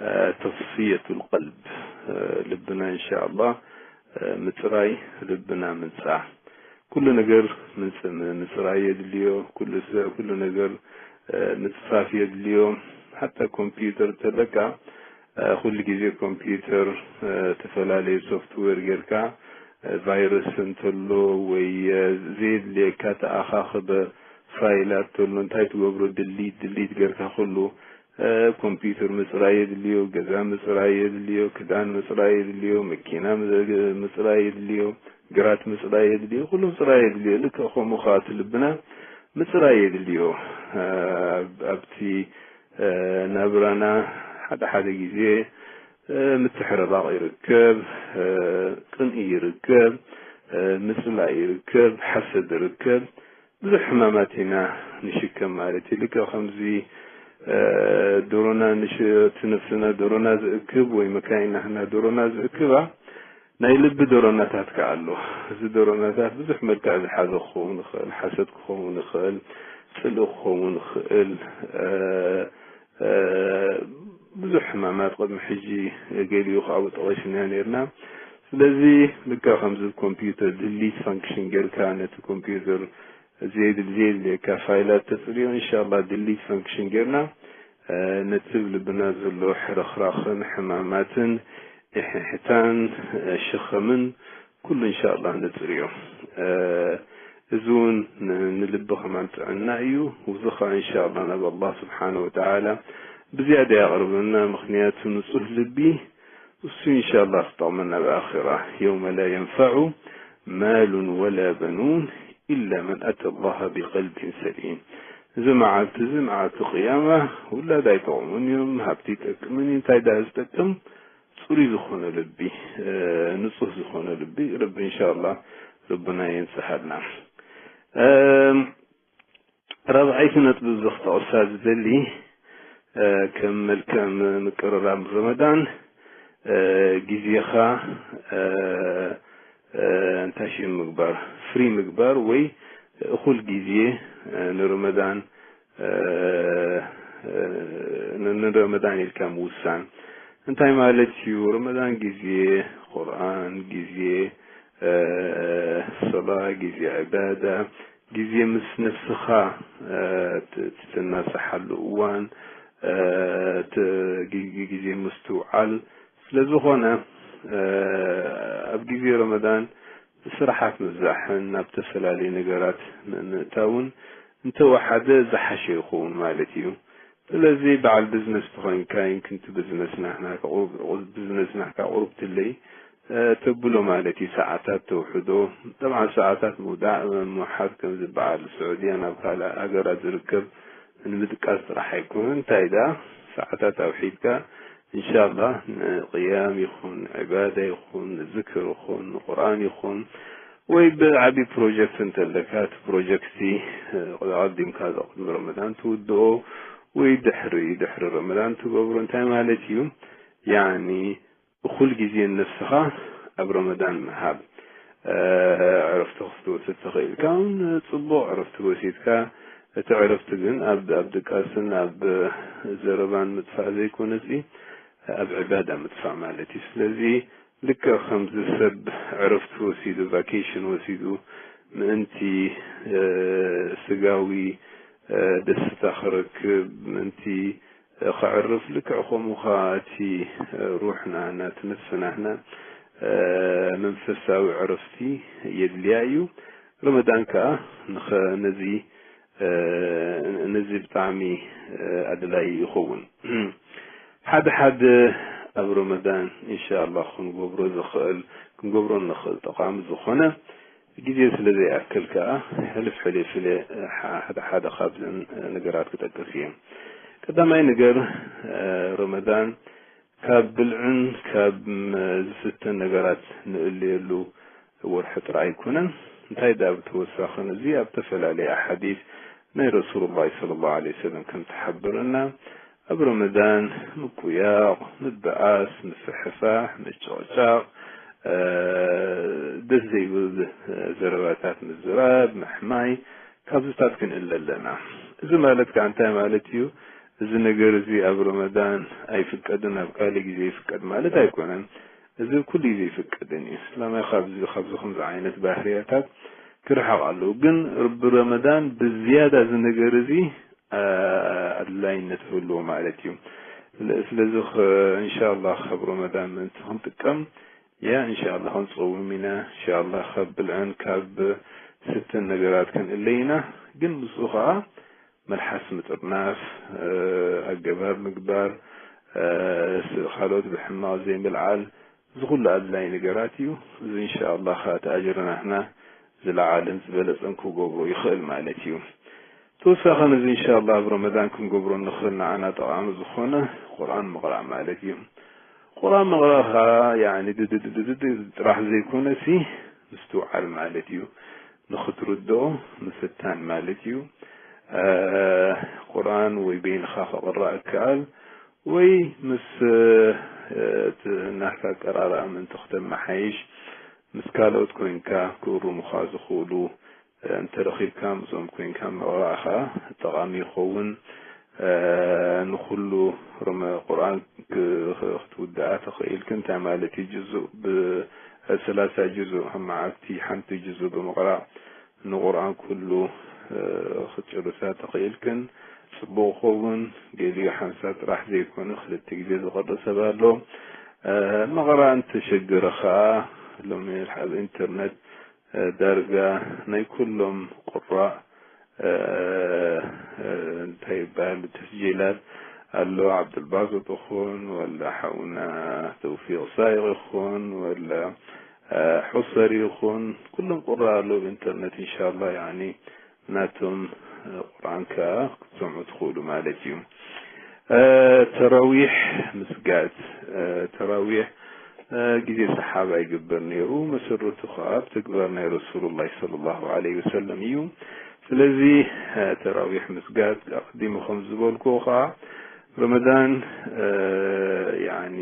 እ፣ ተስፍየቱል ቀልብ፣ እ፣ ልብና እንሻኣላህ፣ እ፣ ምጽራይ፣ ልብና ምንጻህ። ኩሉ ነገር ምጽ-፣ ምጽራይ የድልዮ፣ ኩሉ ሰ-፣ ኩሉ ነገር፣ እ፣ ምጽፋፍ የድልዮ። ሓታ ኮምፒውተር ተለካ፣ እ፣ ኩሉ ግዜ ኮምፒውተር፣ እ፣ ተፈላለዩ ሶፍትዌር ጌርካ፣ እ፣ ቫይረስ እንተሎ ወይ፣ እ፣ ዘየድልየካ ተኣኻኽበ ፋይላት ተሎ እንታይ ትገብሮ? ድሊት፣ ድሊት ጌርካ ኩሉ፣ እ፣ ኮምፒውተር ምጽራይ የድልዮ፣ ገዛ ምጽራይ የድልዮ፣ ክዳን ምጽራይ የድልዮ፣ መኪና ምዘ-፣ ምጽራይ የድልዮ፣ ግራት ምጽራይ የድልዮ፣ ኩሉ ምጽራይ የድልዮ። ልክዕ ከምኡ ከኣ እቲ ልብና ምጽራይ የድልዮ። እ፣ ኣብ-፣ ኣብቲ፣ እ፣ ናብራና ሓደ ሓደ ግዜ፣ እ፣ ምትሕርራቕ ይርከብ፣ እ፣ ቅንኢ ይርከብ፣ እ፣ ምጽላእ ይርከብ፣ ሓሰድ ይርከብ። ብዙሕ ሕማማት ኢና ንሽከም ማለት እዩ። ልክዕ ከምዚ፣ እ፣ ዶሮና ንሽ-፣ እቲ ነፍስና ዶሮና ዝእክብ ወይ መካይናና ዶሮና ዝእክባ ናይ ልቢ ዶሮናታት ከኣ ኣሎ። እዚ ዶሮናታት ብዙሕ መልክዕ ዝሓዘ ክኸውን ይኽእል፣ ሓሰድ ክኸውን ይኽእል፣ ጽልኢ ክኸውን ይኽእል፣ እ፣ እ፣ ብዙሕ ሕማማት ቅድሚ ሕጂ ገሊኡ ከኣ ጠቒስና ነርና። ስለዚ ልክዕ ከምዚ ኮምፒውተር ድሊት ፋንክሽን ጌርካ ነቲ ኮምፒውተር ዘየድል-፣ ዘየድልየካ ፋይላት ተጽርዮ፣ እንሻላ ድሊት ፋንክሽን ጌርና፣ እ፣ ነቲ ኣብ ልብና ዘሎ ሕርኽራኽን ሕማማትን እሕሕታን፣ እ፣ ሸኸምን ኩሉ እንሻላ ነጽርዮ። እ፣ እዚ እውን ን-፣ ንልቢ ከማን ጥዕና እዩ። እዚ ኸዓ እንሻላ ናብ ኣላህ ስብሓነ ወተዓላ ብዝያዳ የቕርበና። ምኽንያቱ ንጹህ ልቢ እሱ እንሻላ ክጠቕመና ኣብ ኣኺራ። የውመ ላ የንፈዑ ማሉን ወላ በኑን ኢላ መን ኣተ ላሃ ቢቀልቢን ሰሊም። እዚ መዓልቲ እዚ፣ መዓልቲ ቅያማ፣ ውላድ ኣይጠቕሙን እዮም፣ ሃብቲ ይጠቅምን እዩ። እንታይ ደኣ ዝጠቅም? ጽሩይ ዝኾነ ልቢ፣ እ፣ ንጹህ ዝኾነ ልቢ። ረቢ እንሻላ ልብና የንጽሃልና። እም፣ ራብዓይቲ ነጥቢ እዚ ክጠቕሳ ዝደሊ፣ እ፣ ከም መልክዕ ም-፣ ምቅርራብ ረመዳን፣ እ፣ ግዜኻ፣ እ፣ እ፣ እንታይ ሽም ምግባር፣ ፍሪ ምግባር ወይ እኹል ግዜ፣ እ፣ ንረመዳን፣ እ፣ እ፣ ን-፣ ንረመዳን ኢልካ ምውሳን እንታይ ማለት እዩ? ረመዳን ግዜ ቁርኣን፣ ግዜ፣ እ፣ ሰላ፣ ግዜ ዕባዳ፣ ግዜ ምስ ነፍስኻ፣ እ፣ ት-፣ ትተናስሓሉ እዋን፣ እ፣ ት-፣ ግ-፣ ግ-፣ ግዜ ምስትውዓል ስለ ዝኾነ፣ እ፣ ኣብ ግዜ ረመዳን ስራሓት ምብዛሕን ናብ ዝተፈላለዩ ነገራት ም-፣ ምእታውን እንተወሓደ ዝሓሸ ይኸውን ማለት እዩ። ስለዚ በዓል ቢዝነስ ተኾይንካ፣ ይምክን እቲ ቢዝነስ ናህና ከቑርብ-፣ ቢዝነስ ናህካ ቁሩብ ትለይ፣ እ፣ ተብሎ ማለት እዩ። ሰዓታት ተውሕዶ። ጠብዓን ሰዓታት ምውዳእ፣ ምውሓድ ከም ዝበዓል ስዑድያ ናብ ካልእ ሃገራት ዝርከብ ንምጥቃስ ጥራሕ ኣይኮነን። እንታይ ደኣ ሰዓታት ኣውሒድካ፣ ኢንሻላህ ንቅያም ይኹን፣ ዕባዳ ይኹን፣ ንዝክር ይኹን፣ ንቁርኣን ይኹን፣ ወይ ብዓቢ ፕሮጀክት እንተለካ፣ እቲ ፕሮጀክትሲ፣ እ፣ ኣቐዲምካ ቅድሚ ረመዳን ትውድኦ፣ ወይ ድሕሪ፣ ድሕሪ ረመዳን ትገብሮ። እንታይ ማለት እዩ? ያኒ፣ እኹል ግዜ ንነፍስኻ ኣብ ረመዳን ምሃብ። እ፣ ዕረፍቲ ክትወስድ ተኽኢልካ እውን ጽቡቕ ዕረፍቲ ወሲድካ፣ እቲ ዕረፍቲ ግን ኣብ፣ ኣብ ድቃስን ኣብ ዘረባን ምጥፋእ ዘይኮነሲ፣ ኣብ ዕባዳ ምጥፋእ ማለት እዩ። ስለዚ ልክዕ ከምዚ ሰብ ዕረፍቲ ወሲዱ፣ ቫኬሽን ወሲዱ፣ ምእንቲ፣ እ፣ ስጋዊ፣ እ፣ ደስታ ክረክብ፣ ምእንቲ፣ እ፣ ከዕርፍ፣ ልክዕ ከምኡ ኸኣ እቲ፣ እ፣ ሩሕና፣ ናቲ ነፍስናህና፣ እ፣ መንፈሳዊ ዕረፍቲ የድልያ እዩ። ረመዳን ከኣ ንኸ-፣ ነዚ፣ እ፣ ነዚ ብጣዕሚ፣ እ፣ ኣድላዪ ይኸውን። ሓደ ሓደ ኣብ ረመዳን ኢንሻላህ ክንገብሮ ዝኽእል፣ ክንገብሮ እንኽእል ጠቓሚ ዝኾነ ግዜ ስለ ዘይኣክል ከኣ ሕልፍ ሕልፍ ኢለ፣ እ፣ ሓ-፣ ሓደ ሓደ ካብዘን፣ እ፣ ነገራት ክጠቅስ እየ። ቀዳማይ ነገር፣ እ፣ ረመዳን ካብ ብልዕን ካብ፣ ም-፣ ዝስተን ነገራት ንእለየሉ ወርሒ ጥራይ ኣይኮነን። እንታይ ደኣ ብተወሳኺ ነዚ ኣብ ዝተፈላለየ ኣሓዲስ ናይ ረሱሉላህ ሰለላሁ ዐለይሂ ወሰለም ከም ትሓብረና፣ ኣብ ረመዳን ምቁያቕ፣ ምብኣስ፣ ምፍሕፋሕ፣ ምጭቕጫቕ፣ እ፣ ደስ ዘይብል ዘረባታት ምዝራብ፣ ምሕማይ፣ ካብዚታት ክንእለ ኣለና። እዚ ማለት ከኣ እንታይ ማለት እዩ? እዚ ነገር እዚ ኣብ ረመዳን ኣይፍቀድን፣ ኣብ ካልእ ግዜ ይፍቀድ ማለት ኣይኮነን። እዚ ኩሉ ግዜ ይፍቀድን እዩ። እስላማይ ካብዚ፣ ካብዚ ከምዚ ዓይነት ባህርያታት ክርሕቕ ኣለዎ። ግን ብረመዳን ብዝያዳ እዚ ነገር እዚ፣ ኣ-፣ ኣድላይነት ይህልዎ ማለት እዩ። ስለ-፣ ስለዚ ኸ-፣ ኢንሻላህ ካብ ረመዳን ምእንቲ ክንጥቀም፣ ያ፣ ኢንሻላህ ክንጸውም ኢና። ኢንሻላህ ካብ ብልዕን ካብ ስተን ነገራት ክንእለ ኢና። ግን ምስኡ ኸዓ መልሓስ ምጥርናፍ፣ እ፣ ኣገባብ ምግባር፣ እ፣ ስ-፣ ካልኦት ብሕማቕ ዘይምልዓል፣ እዚ ኩሉ ኣድላይ ነገራት እዩ። እዚ ኢንሻላህ ኸዓ እቲ ኣጅሪ ናህና ዝለዓለን ዝበለጸን ክገብሮ ይኽእል ማለት እዩ። ተወሳኺ ነዚ ኢንሻላህ ኣብ ረመዳን ክንገብሮ እንኽእል ንዓና ጠቓሚ ዝኾነ ቁርኣን ምቕራእ ማለት እዩ። ቁርኣን ምቕራእ ኸዓ ያኒ ድድድድድ ጥራሕ ዘይኮነሲ ምስትውዓል ማለት እዩ። ንኽትርድኦ ምፍታን ማለት እዩ። እ፣ ቁርኣን ወይ በይንኻ ክቕራእ ይከኣል ወይ ምስ፣ እ፣ እቲ ናትካ ኣቀራርኣ ምእንቲ ክተመሓይሽ ምስ ካልኦት ኮይንካ ክእርሙኻ ዝኽእሉ እንተረኺብካ ምስኦም ኮይንካ ምቕራእ ኸዓ ጠቓሚ ይኸውን። እ፣ ንኹሉ ርመ-፣ ቁርኣን ክ-፣ ክ-፣ ክትውድኣ ተኽኢልክን፣ እንታይ ማለት እዩ? ጅዙእ ብ-፣ ሰላሳ ጅዙእ ኣብ መዓልቲ ሓንቲ ጅዙእ ብምቕራእ ንቁርኣን ኩሉ፣ እ፣ ክትጭርሳ ተኽኢልክን ጽቡቕ ይኸውን። ገሊኡ ሓንሳብ ጥራሕ ዘይኮነ ክልተ ግዜ ዝቕርእ ሰብ ኣሎ። እ፣ ምቕራእ እንተሸገረ ኸኣ ሎሚ ኣብ ኢንተርነት ዳርጋ ናይ ኩሎም ቁራእ፣ እ፣ እ፣ እንታይ ይበሃል፣ ተስጂላት ኣሎ። ዓብዱልባስጥ ይኹን፣ ወላ ሓውና ተውፊቅ ሳይቅ ይኹን፣ ወላ፣ እ፣ ሑሰሪ ይኹን፣ ኩሎም ቁራእ ኣለዉ ብኢንተርነት። ኢንሻላህ፣ ያኒ፣ ናቶም፣ እ፣ ቁርኣን ከኣ ክትሰምዑ ትኽእሉ ማለት እዩ። እ፣ ተራዊሕ ምስጋድ፣ እ፣ ተራዊሕ ግዜ ሰሓባ ይግበር ነይሩ። መሰረቱ ከዓ ኣብ ተግባር ናይ ረሱሉላህ ሰለላሁ ዐለይሂ ወሰለም እዩ። ስለዚ ተራዊሕ ምስጋድ ኣቐዲሙ ከም ዝበልኩ ከዓ ረመዳን ያኒ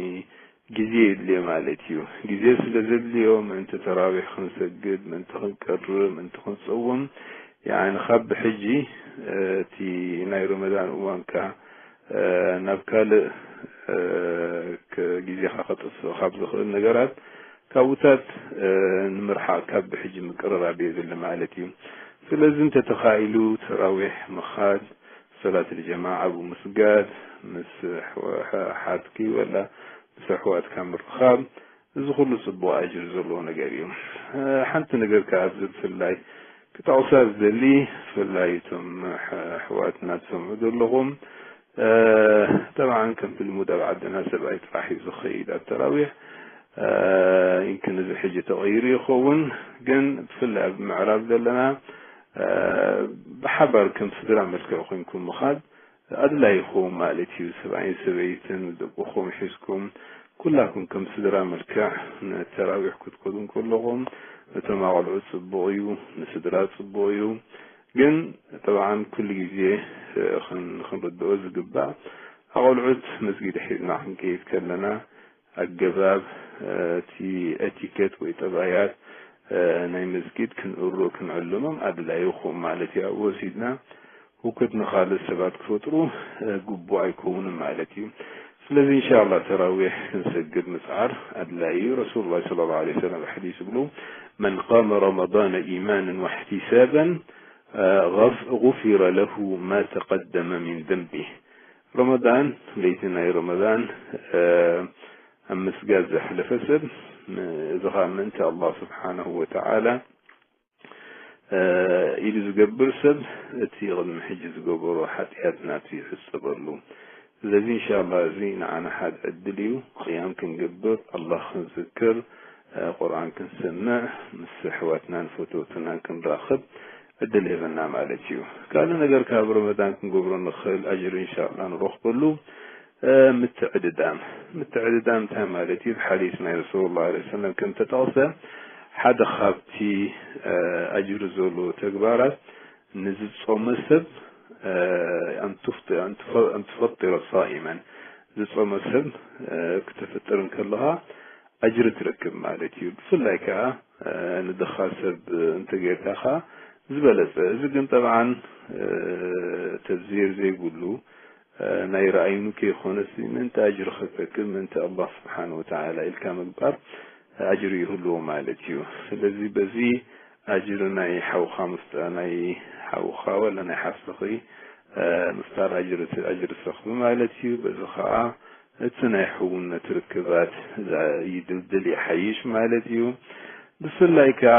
ግዜ የድልዮ ማለት እዩ። ግዜ ስለ ዘድልዮ ምእንቲ ተራዊሕ ክንሰግድ፣ ምእንቲ ክንቀርብ፣ ምእንቲ ክንፀውም ያኒ ካብ ብሕጂ እቲ ናይ ረመዳን እዋንካ ናብ ካልእ ግዜኻ ከጥፍእ ካብ ዝኽእል ነገራት ካብኡታት ንምርሓቕ ካብ ብሕጂ ምቅርራብ የድሊ ማለት እዩ። ስለዚ እንተተኻኢሉ ተራዊሕ ምኻድ፣ ሰላት ልጀማዓ ብምስጋድ፣ ምስ ኣሕዋትኪ ወላ ምስ ኣሕዋትካ ምርኻብ፣ እዚ ኩሉ ጽቡቕ ኣጅር ዘለዎ ነገር እዩ። ሓንቲ ነገር ከኣ ኣብዚ ብፍላይ ክጠቕሳ ዝደሊ፣ ብፍላይ እቶም ኣሕዋትና ትሰምዑ ዘለኹም፣ ጠብዓን ከምቲ ልሙድ ኣብ ዓድና ሰብኣይ ጥራሕ እዩ ዝኸይድ ኣብ ተራዊሕ። ይምክን እዚ ሕጂ ተቐይሩ ይኸውን፣ ግን ብፍላይ ኣብ ምዕራብ ዘለና ብሓባር ከም ስድራ መልክዕ ኮይንኩም ምኻድ ኣድላይ ይኸውን ማለት እዩ። ሰብኣይን ሰበይትን ደቅኹም ሒዝኩም ኩላኩም ከም ስድራ መልክዕ ንተራዊሕ ክትከዱ እንከለኹም፣ ነቶም ኣቆልዑ ጽቡቕ እዩ፣ ንስድራ ጽቡቕ እዩ። ግን ጠብዓን ኩሉ ግዜ ክንርድኦ ዝግባእ ኣቆልዑት መስጊድ ሒዝና ክንከይድ ከለና ኣገባብ እቲ ኤቲኬት ወይ ጠባያት ናይ መስጊድ ክንእሮ ክንዕልሞም ኣድላይ ይኹን ማለት እዩ። ኣብኡ ወሲድና ህውከት ንኻልእ ሰባት ክፈጥሩ ግቡእ ኣይከውንን ማለት እዩ። ስለዚ እንሻላ ተራዊሕ ክንሰግድ ምፅዓር ኣድላይ እዩ። ረሱሉላህ ሰለላሁ ዐለይሂ ወሰለም ኣብ ሓዲስ ይብሉ፣ መን ቃመ ረመዳነ ኢማንን ወሕቲሳባን ጉፊረ ለሁ ማ ተቀደመ ሚን ዘንቢህ። ረመዳን፣ ለይቲ ናይ ረመዳን ኣብ ምስጋድ ዘሕለፈ ሰብ፣ እዚ ኸዓ ምእንቲ ኣላህ ስብሓነሁ ወተዓላ ኢሉ ዝገብር ሰብ፣ እቲ ቅድሚ ሕጂ ዝገበሮ ሓጢኣት ናቱ ይሕጸበሉ። ስለዚ እንሻላ እዚ ንዓና ሓደ ዕድል እዩ። ቅያም ክንገብር፣ ኣላህ ክንዝክር፣ ቁርኣን ክንሰምዕ፣ ምስ ኣሕዋትናን ፈተውትናን ክንራኸብ ዕድል ይህበና ማለት እዩ። ካልእ ነገር ካብ ረመዳን ክንገብሮ ንኽእል ኣጅሪ እንሻላ ንረኽበሉ ምትዕድዳም። ምትዕድዳም እንታይ ማለት እዩ? ብሓዲስ ናይ ረሱሉላህ ሰለላሁ ዐለይሂ ወሰለም ከም ተጠቕሰ፣ ሓደ ካብቲ ኣጅሪ ዘለዎ ተግባራት ንዝጾመ ሰብ ኣን ትፈጢረ ሳኢመን፣ ዝጾመ ሰብ ክተፍጥር እንከለኻ ኣጅሪ ትረክብ ማለት እዩ። ብፍላይ ከኣ ንድኻ ሰብ እንተጌርካ ከኣ ዝበለጸ። እዚ ግን ጠብዓን ተፍዚር ዘይብሉ ናይ ረኣይኑ ከይኮነስ ምእንቲ ኣጅሪ ክትረክብ ምእንቲ ኣላህ ስብሓነ ወተዓላ ኢልካ ምግባር ኣጅሪ ይህልዎ ማለት እዩ። ስለዚ በዚ ኣጅሪ ናይ ሓውኻ ምስጣ ናይ ሓውኻ ወላ ናይ ሓፍትኺ ምስጣር ኣጅሪ ኣጅሪ ትረኽቢ ማለት እዩ። በዚ ኸዓ እቲ ናይ ሕውነት ርክባት ይድልድል ይሓይሽ ማለት እዩ። ብፍላይ ከዓ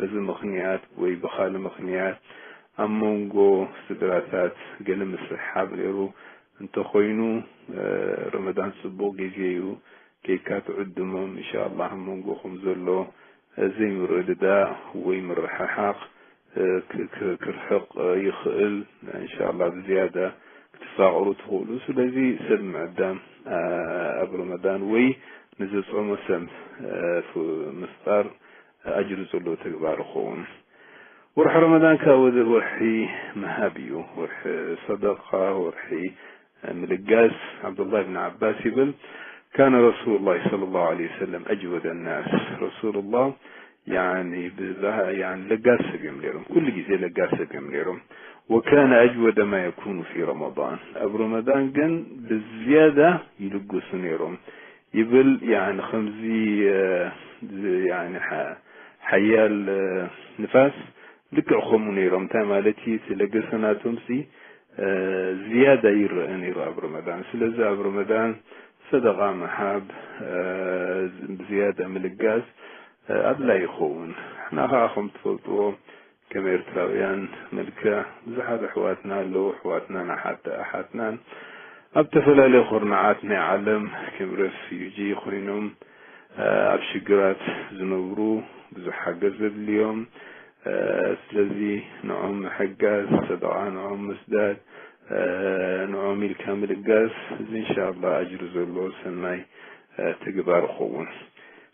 በዚ ምኽንያት ወይ ብኻልእ ምኽንያት ኣብ መንጎ ስድራታት ገለ ምስሕሓብ ነይሩ እንተኾይኑ ረመዳን ጽቡቕ ግዜ እዩ። ኬድካ ትዕድሞም። እንሻላ ኣብ መንጎኹም ዘሎ ዘይምርድዳእ ወይ ምርሕሓቕ ክርሕቕ ይኽእል። እንሻላ ብዝያዳ ክትፋቕሩ ትኽእሉ። ስለዚ ሰብ ምዕዳም ኣብ ረመዳን ወይ ንዝጾመ ሰብ ምስጣር ኣጅሪ ዘለዎ ተግባር ይኸውን። ወርሒ ረመዳን ከዓ ወርሒ ምሃብ እዩ፣ ወርሒ ሰደቃ፣ ወርሒ ምልጋስ። ዓብዱላህ ብን ዓባስ ይብል፣ ካነ ረሱሉላህ ሰለላሁ ዐለይሂ ወሰለም ኣጅወደ ናስ። ረሱሉላህ ያኒ ለጋስ ሰብ እዮም ነይሮም፣ ኩሉ ግዜ ለጋስ ሰብ እዮም ነይሮም። ወካነ ኣጅወደ ማ የኩኑ ፊ ረመዳን፣ ኣብ ረመዳን ግን ብዝያዳ ይልግሱ ነይሮም ይብል። ያኒ ከምዚ ሓያል ንፋስ ልክዕ ከምኡ ነይሮም። እንታይ ማለት እዩ? እቲ ለገሰ ናቶምሲ ዝያዳ ይረአ ነይሩ ኣብ ረመዳን። ስለዚ ኣብ ረመዳን ሰደቓ ምሃብ ብዝያዳ ምልጋስ ኣድላይ ይኸውን። ንሕና ከዓ ከም ትፈልጥዎ ከም ኤርትራውያን መልክዕ ብዙሓት ኣሕዋትና ኣለዉ፣ ኣሕዋትናን ኣሓትናን ኣብ ተፈላለየ ኩርናዓት ናይ ዓለም ከም ረፍዩጂ ኮይኖም ኣብ ሽግራት ዝነብሩ፣ ብዙሕ ሓገዝ ዘድልዮም። ስለዚ ንዖም ምሕጋዝ፣ ሰደቓ ንዖም ምስዳድ፣ ንዖም ኢልካ ምልጋስ፣ እዚ እንሻላ ኣጅሪ ዘለዎ ሰናይ እ፣ ተግባር ይኸውን።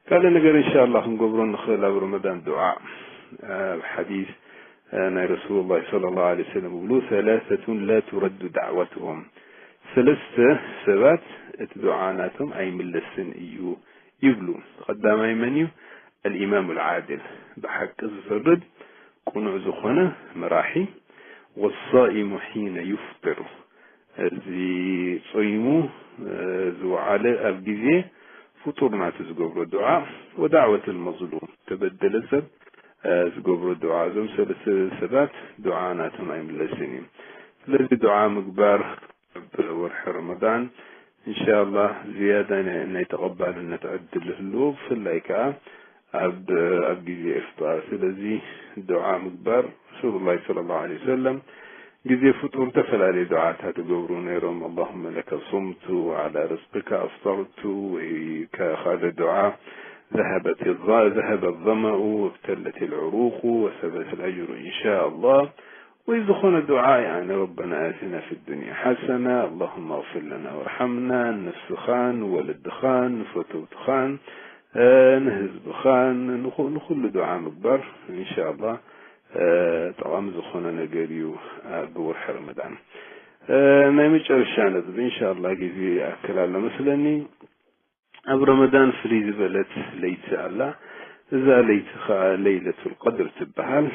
ካልእ ነገር እንሻላ ክንገብሮ ንኽእል ኣብ ረመዳን ዱዓ፣ እ፣ ኣብ ሓዲስ፣ እ፣ ናይ ረሱሉላህ ሰለላሁ ዐለይሂ ወሰለም ይብሉ፣ ሰላሰቱን ላ ቱረዱ ዳዕወትሁም፣ ሰለስተ ሰባት እቲ ዱዓ ናቶም ኣይምለስን እዩ ይብሉ። ቀዳማይ መን እዩ? ኣልኢማሙ ልዓድል፣ ብሓቂ ዝፈርድ ቅኑዕ ዝኾነ መራሒ፣ ወሳኢሙ ሒነ ዩፍጥር፣ እዚ ጾይሙ፣ እ፣ ዝወዓለ ኣብ ግዜ ፍጡር ናቱ ዝገብሮ ዱዓ፣ ወዳዕወት ልመዝሉም፣ ተበደለ ሰብ፣ እ፣ ዝገብሮ ዱዓ፣ እዞም ሰለስተ ሰባት ዱዓ ናቶም ኣይምለስን እዩ። ስለዚ ዱዓ ምግባር ኣብ ወርሒ ረመዳን፣ እንሻላህ ዝያዳ ናይ፣ ናይ ተቐባልነት ዕድል ህልዎ፣ ብፍላይ ከኣ ኣብ፣ ኣብ ግዜ ኢፍጣር። ስለዚ ዱዓ ምግባር፣ ረሱሉላህ ሰለላሁ ዐለይሂ ወሰለም ግዜ ፍጡር ዝተፈላለዩ ዱዓታት ይገብሩ ነይሮም። ኣላሁመ ለከ ሱምቱ ወዓላ ርዝቅከ ኣፍጠርቱ፣ ወይ ከ-፣ ካልእ ዱዓ፣ ذهبت الظ-، ذهب الظمأ وابتلت العروق وثبت الأجر إن شاء الله። ወይ ዝኾነ ዱዓ፣ ያኒ፣ ረበና ኣቲና ፊ ዱንያ ሓሰና፣ ኣላሁመ ኣግፊር ለና ወርሓምና፣ ንነፍስኻን፣ ንወለድኻን፣ ንፈተውትኻን፣ እ፣ ንህዝብኻን፣ ንኹ-፣ ንኹሉ ዱዓ ምግባር፣ እንሻላ፣ እ፣ ጠቓሚ ዝኾነ ነገር እዩ፣ እ፣ ብወርሒ ረመዳን። እ፣ ናይ መጨረሻ ነጥቢ፣ እንሻላ፣ ግዜ ይኣክል ኣሎ መስለኒ። ኣብ ረመዳን ፍልይ ዝበለት ለይቲ ኣላ። እዛ ለይቲ ኸኣ ለይለቱል ቀድር ትበሃል።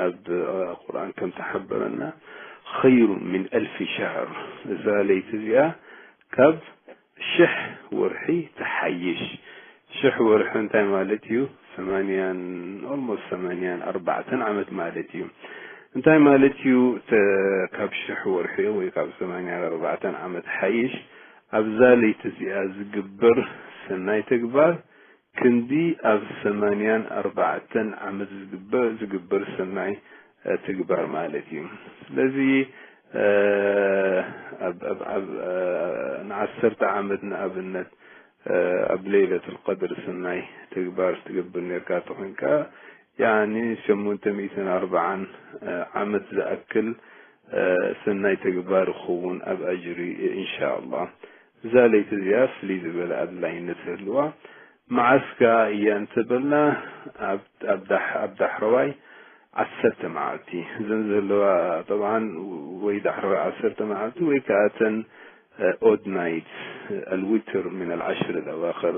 ኣብ ቁርኣን ከም ተሓበረና፣ ኸይሩን ሚን ኣልፊ ሸህር፣ እዛ ለይቲ እዚኣ ካብ ሽሕ ወርሒ ትሓይሽ። ሽሕ ወርሒ እንታይ ማለት እዩ? ሰማንያን፣ ኦልሞስት ሰማንያን ኣርባዕተን ዓመት ማለት እዩ። እንታይ ማለት እዩ? ተ-፣ ካብ ሽሕ ወርሒ ወይ ካብ ሰማንያን ኣርባዕተን ዓመት ሓይሽ ኣብዛ ለይቲ እዚኣ ዝግበር ሰናይ ተግባር ክንዲ ኣብ ሰማንያን ኣርባዕተን ዓመት ዝግበር፣ ዝግበር ሰናይ፣ እ፣ ተግባር ማለት እዩ። ስለዚ፣ እ፣ ኣብ፣ ኣብ፣ ኣብ፣ እ፣ ንዓሰርተ ዓመት ንኣብነት፣ እ፣ ኣብ ለይለቱል ቀድር ሰናይ ተግባር ትገብር ነርካ ተኾይንካ፣ ያኒ ሸሞንተ ሚእትን ኣርባዓን ዓመት ዝኣክል፣ እ፣ ሰናይ ተግባር ይኸውን ኣብ ኣጅሪ፣ ኢንሻኣላህ። እዛ ለይቲ እዚኣ ፍልይ ዝበለ ኣድላይነት ይህልዋ። መዓስ ከኣ እያ እንተበልና፣ ኣብ፣ ኣብ ዳሕ-፣ ኣብ ዳሕረዋይ ዓሰርተ መዓልቲ። እዘን ዘለዋ፣ ጠብዓን፣ ወይ ዳሕረዋይ ዓሰርተ መዓልቲ ወይ ከኣ እተን ኦድ ናይት፣ ኣልዊትር ምን ኣልዓሽር ኣልኣዋኽር፣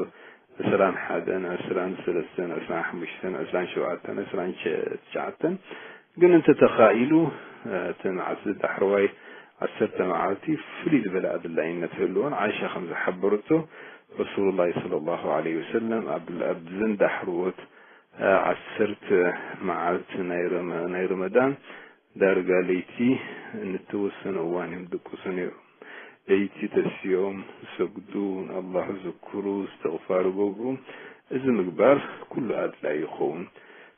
ዕስራን ሓደን፣ ዕስራን ሰለስተን፣ ዕስራን ሓሙሽተን፣ ዕስራን ሸውዓተን፣ ዕስራን ትሽዓተን። ግን እንተ ተኻኢሉ፣ እተን ዓስ-፣ ዳሕረዋይ ዓሰርተ መዓልቲ ፍልይ ዝበለ ኣድላይነት ይህልወን። ዓኢሻ ከም ዝሓበረቶ፣ ረሱሉላሂ ሰለላሁ ዐለይሂ ወሰለም ኣብ፣ ኣብዘን ዳሕረዎት ዓሰርተ መዓልቲ ናይ ረመ-፣ ናይ ረመዳን ዳርጋ ለይቲ ንተወሰነ እዋን እዮም ድቅሱ ነይሮም። ለይቲ ተሲኦም ይሰግዱ፣ ንኣላህ ይዝክሩ፣ እስትቕፋር ይገብሩ። እዚ ምግባር ኩሉ ኣድላዪ ይኸውን።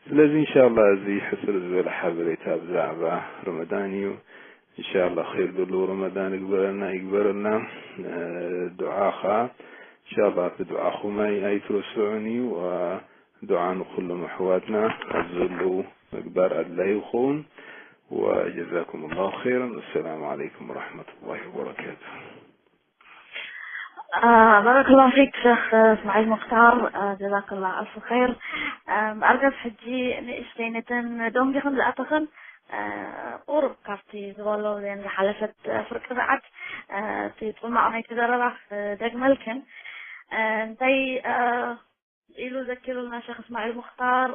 ስለዚ እንሻላ እዚ ሕጽር ዝበለ ሓበሬታ ብዛዕባ ረመዳን እዩ። እንሻላ ኸይር ዘለዎ ረመዳን ይግበረልና፣ ይግበረልና። እ፣ ዱዓ ኸኣ እንሻላ እቲ ዱዓኹም ኣይ-፣ ኣይትረስዑን እዩ። እ፣ ዱዓ ንኹሎም ኣሕዋትና ኣብ ዘለዉ ምግባር ኣድላዪ ይኸውን። وجزاكم الله خيرا. السلام عليكم ورحمة الله وبركاته. ባረከላሁ ፊክ ሸኽ እስማዒል ሙክታር፣ ጀዛከላህ ኣልፍ ኸይር። እምበኣርከስ ሕጂ ንእሽተይ ነተን ደንጒኽን ዝኣተኽን ቁሩብ ካብቲ ዝበሎ እዘን ዝሓለፈት ፍርቂ ሰዓት እቲ ጽማቕ ናይቲ ዘረባ ክደግመልክን እንታይ ኢሉ ዘኪሩልና ሸኽ እስማዒል ሙኽታር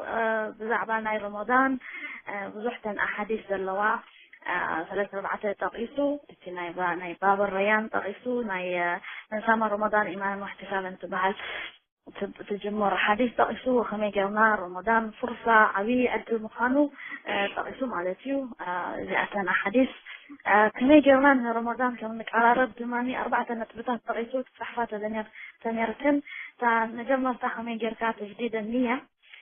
ብዛዕባ ናይ ረመዳን ብዙሕ ተን ኣሓዲስ ዘለዋ ሰለስተ ኣርባዕተ ጠቒሱ እቲ ናይ ባ- ናይ ባብ ረያን ጠቒሱ ናይ መን ሳመ ረመዳን ኢማናን ወሕቲሳበን ትበሃል ትጅምር ሓዲስ ጠቒሱ ከመይ ጌርና ረመዳን ፍርሳ ዓብዪ ዕድል ምዃኑ ጠቒሱ ማለት እዩ። እዚኣተን ኣሓዲስ ከመይ ጌርና ንረመዳን ከም ንቀራረብ ድማ ኣርባዕተ ነጥብታት ጠቒሱ ትፅሕፋ ተዘኒር ተነርክን እታ መጀመርታ ከመይ ጌርካ ተጅዲድ ንያ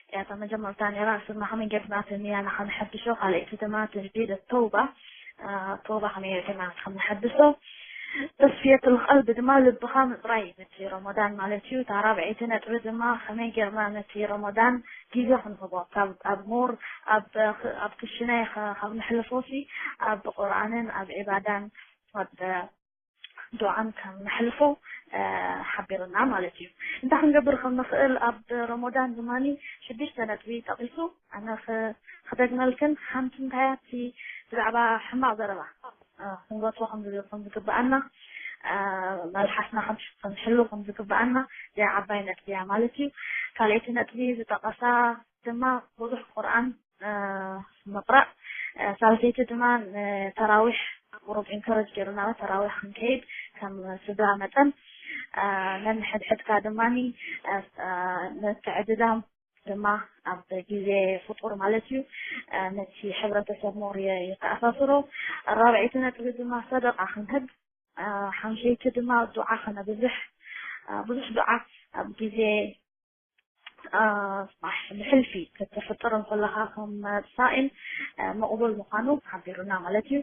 እያ እታ መጀመርታ ነይራ። ንስና ከመይ ጌርና እቲ ንያ ንኸነሐድሾ፣ ካልኣይቲ ድማ ተጅዲድ ተውባ፣ ተውባ ከመይ ጌርና ከም ንሐድሶ፣ ተስፍየት ልቀልቢ ድማ ልብኻ ምፅራይ ነቲ ረመዳን ማለት እዩ። እታ ራብዐይቲ ነጥቢ ድማ ከመይ ጌርና ነቲ ረመዳን ግዜ ክንህቦ ካብ ኣብ ሞር ኣብ ኣብ ክሽነ ካብ ንሕልፎ ሲ ኣብ ቁርኣንን ኣብ ዒባዳን ኣብ ዱዓን ከም ነሕልፎ ሓቢርና ማለት እዩ። እንታይ ክንገብር ከም ንኽእል ኣብ ረሞዳን ድማ ሽዱሽተ ነጥቢ ጠቒሱ። ኣነ ክደግመልክን ሓንቲ እንታይ ኣብቲ ብዛዕባ ሕማቕ ዘረባ ክንጎትሮ ከም ዝግብኣና፣ መልሓስና ክንሕሉ ከም ዝግብኣና እዚኣ ዓባይ ነጥቢ እያ ማለት እዩ። ካልኣይቲ ነጥቢ ዝጠቐሳ ድማ ብዙሕ ቁርኣን ምቕራእ፣ ሳልሰይቲ ድማ ንተራዊሕ ቁሩብ ኢንከረጅ ገይሩና ተራዊሕ ክንከይድ ከም ስድራ መጠን ነንሕድሕድካ ድማ ምትዕድዳም ድማ ኣብ ግዜ ፍጡር ማለት እዩ ነቲ ሕብረተሰብ ሞር የተኣሳስሮ። ራብዐይቲ ነጥቢ ድማ ሰደቃ ክንህብ፣ ሓምሸይቲ ድማ ዱዓ ከነብዝሕ፣ ብዙሕ ዱዓ ኣብ ግዜ ብሕልፊ ክትፍጥር እንከለኻ ከም ሳኢም መቕቡል ምዃኑ ሓቢሩና ማለት እዩ።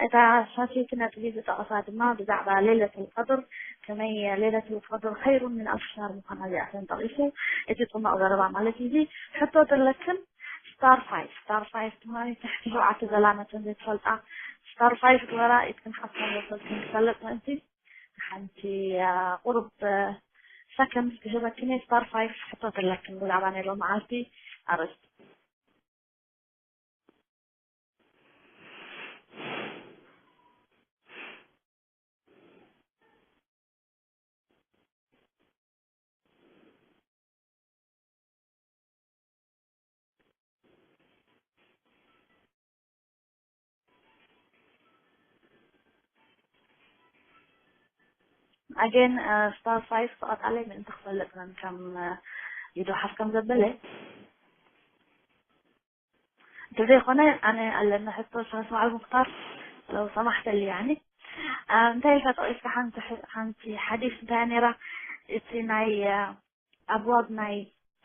እታ ሳልሰይቲ ነጥቢ ዝጠቐሳ ድማ ብዛዕባ ሌለቱል ቀድር፣ ከመይ ሌለቱል ቀድር ኸይሩን ምን ኣልፍ ሻር ምዃና እዚኣተን ጠቒሱ፣ እቲ ጽማቕ ዘረባ ማለት እዩ። እዚ ሕቶ ዘለክን ስታር ፋይፍ፣ ስታር ፋይፍ ድማ ትሕቲ ሸውዓተ ዘላነተን ዘይትፈልጣ ስታር ፋይፍ ግበራ፣ ኢድክን ሓፍቶም ወሰድክን ክፈልጥ ምእንቲ ሓንቲ ቁሩብ ሰከንድ ክህበክን እየ። ስታር ፋይፍ ሕቶ ኣለክን ብዛዕባ ናይ ሎመዓልቲ ኣርእስቲ። ኣጌን ስታር ፋይፍ ብቐጻሊ ምእንቲ ክፈልጥ መን ከም ይዶ ሓፍ ከም ዘበለ እንተዘይኮነ ኣነ ኣለና ሕቶ ሻስ መዓል ሙክታር ለው ሰማሕተሊ ያኒ እንታይ ኢልካ ጠቂስካ ሓንቲ ሓንቲ ሓዲስ እንታይ ነራ እቲ ናይ ኣብዋብ ናይ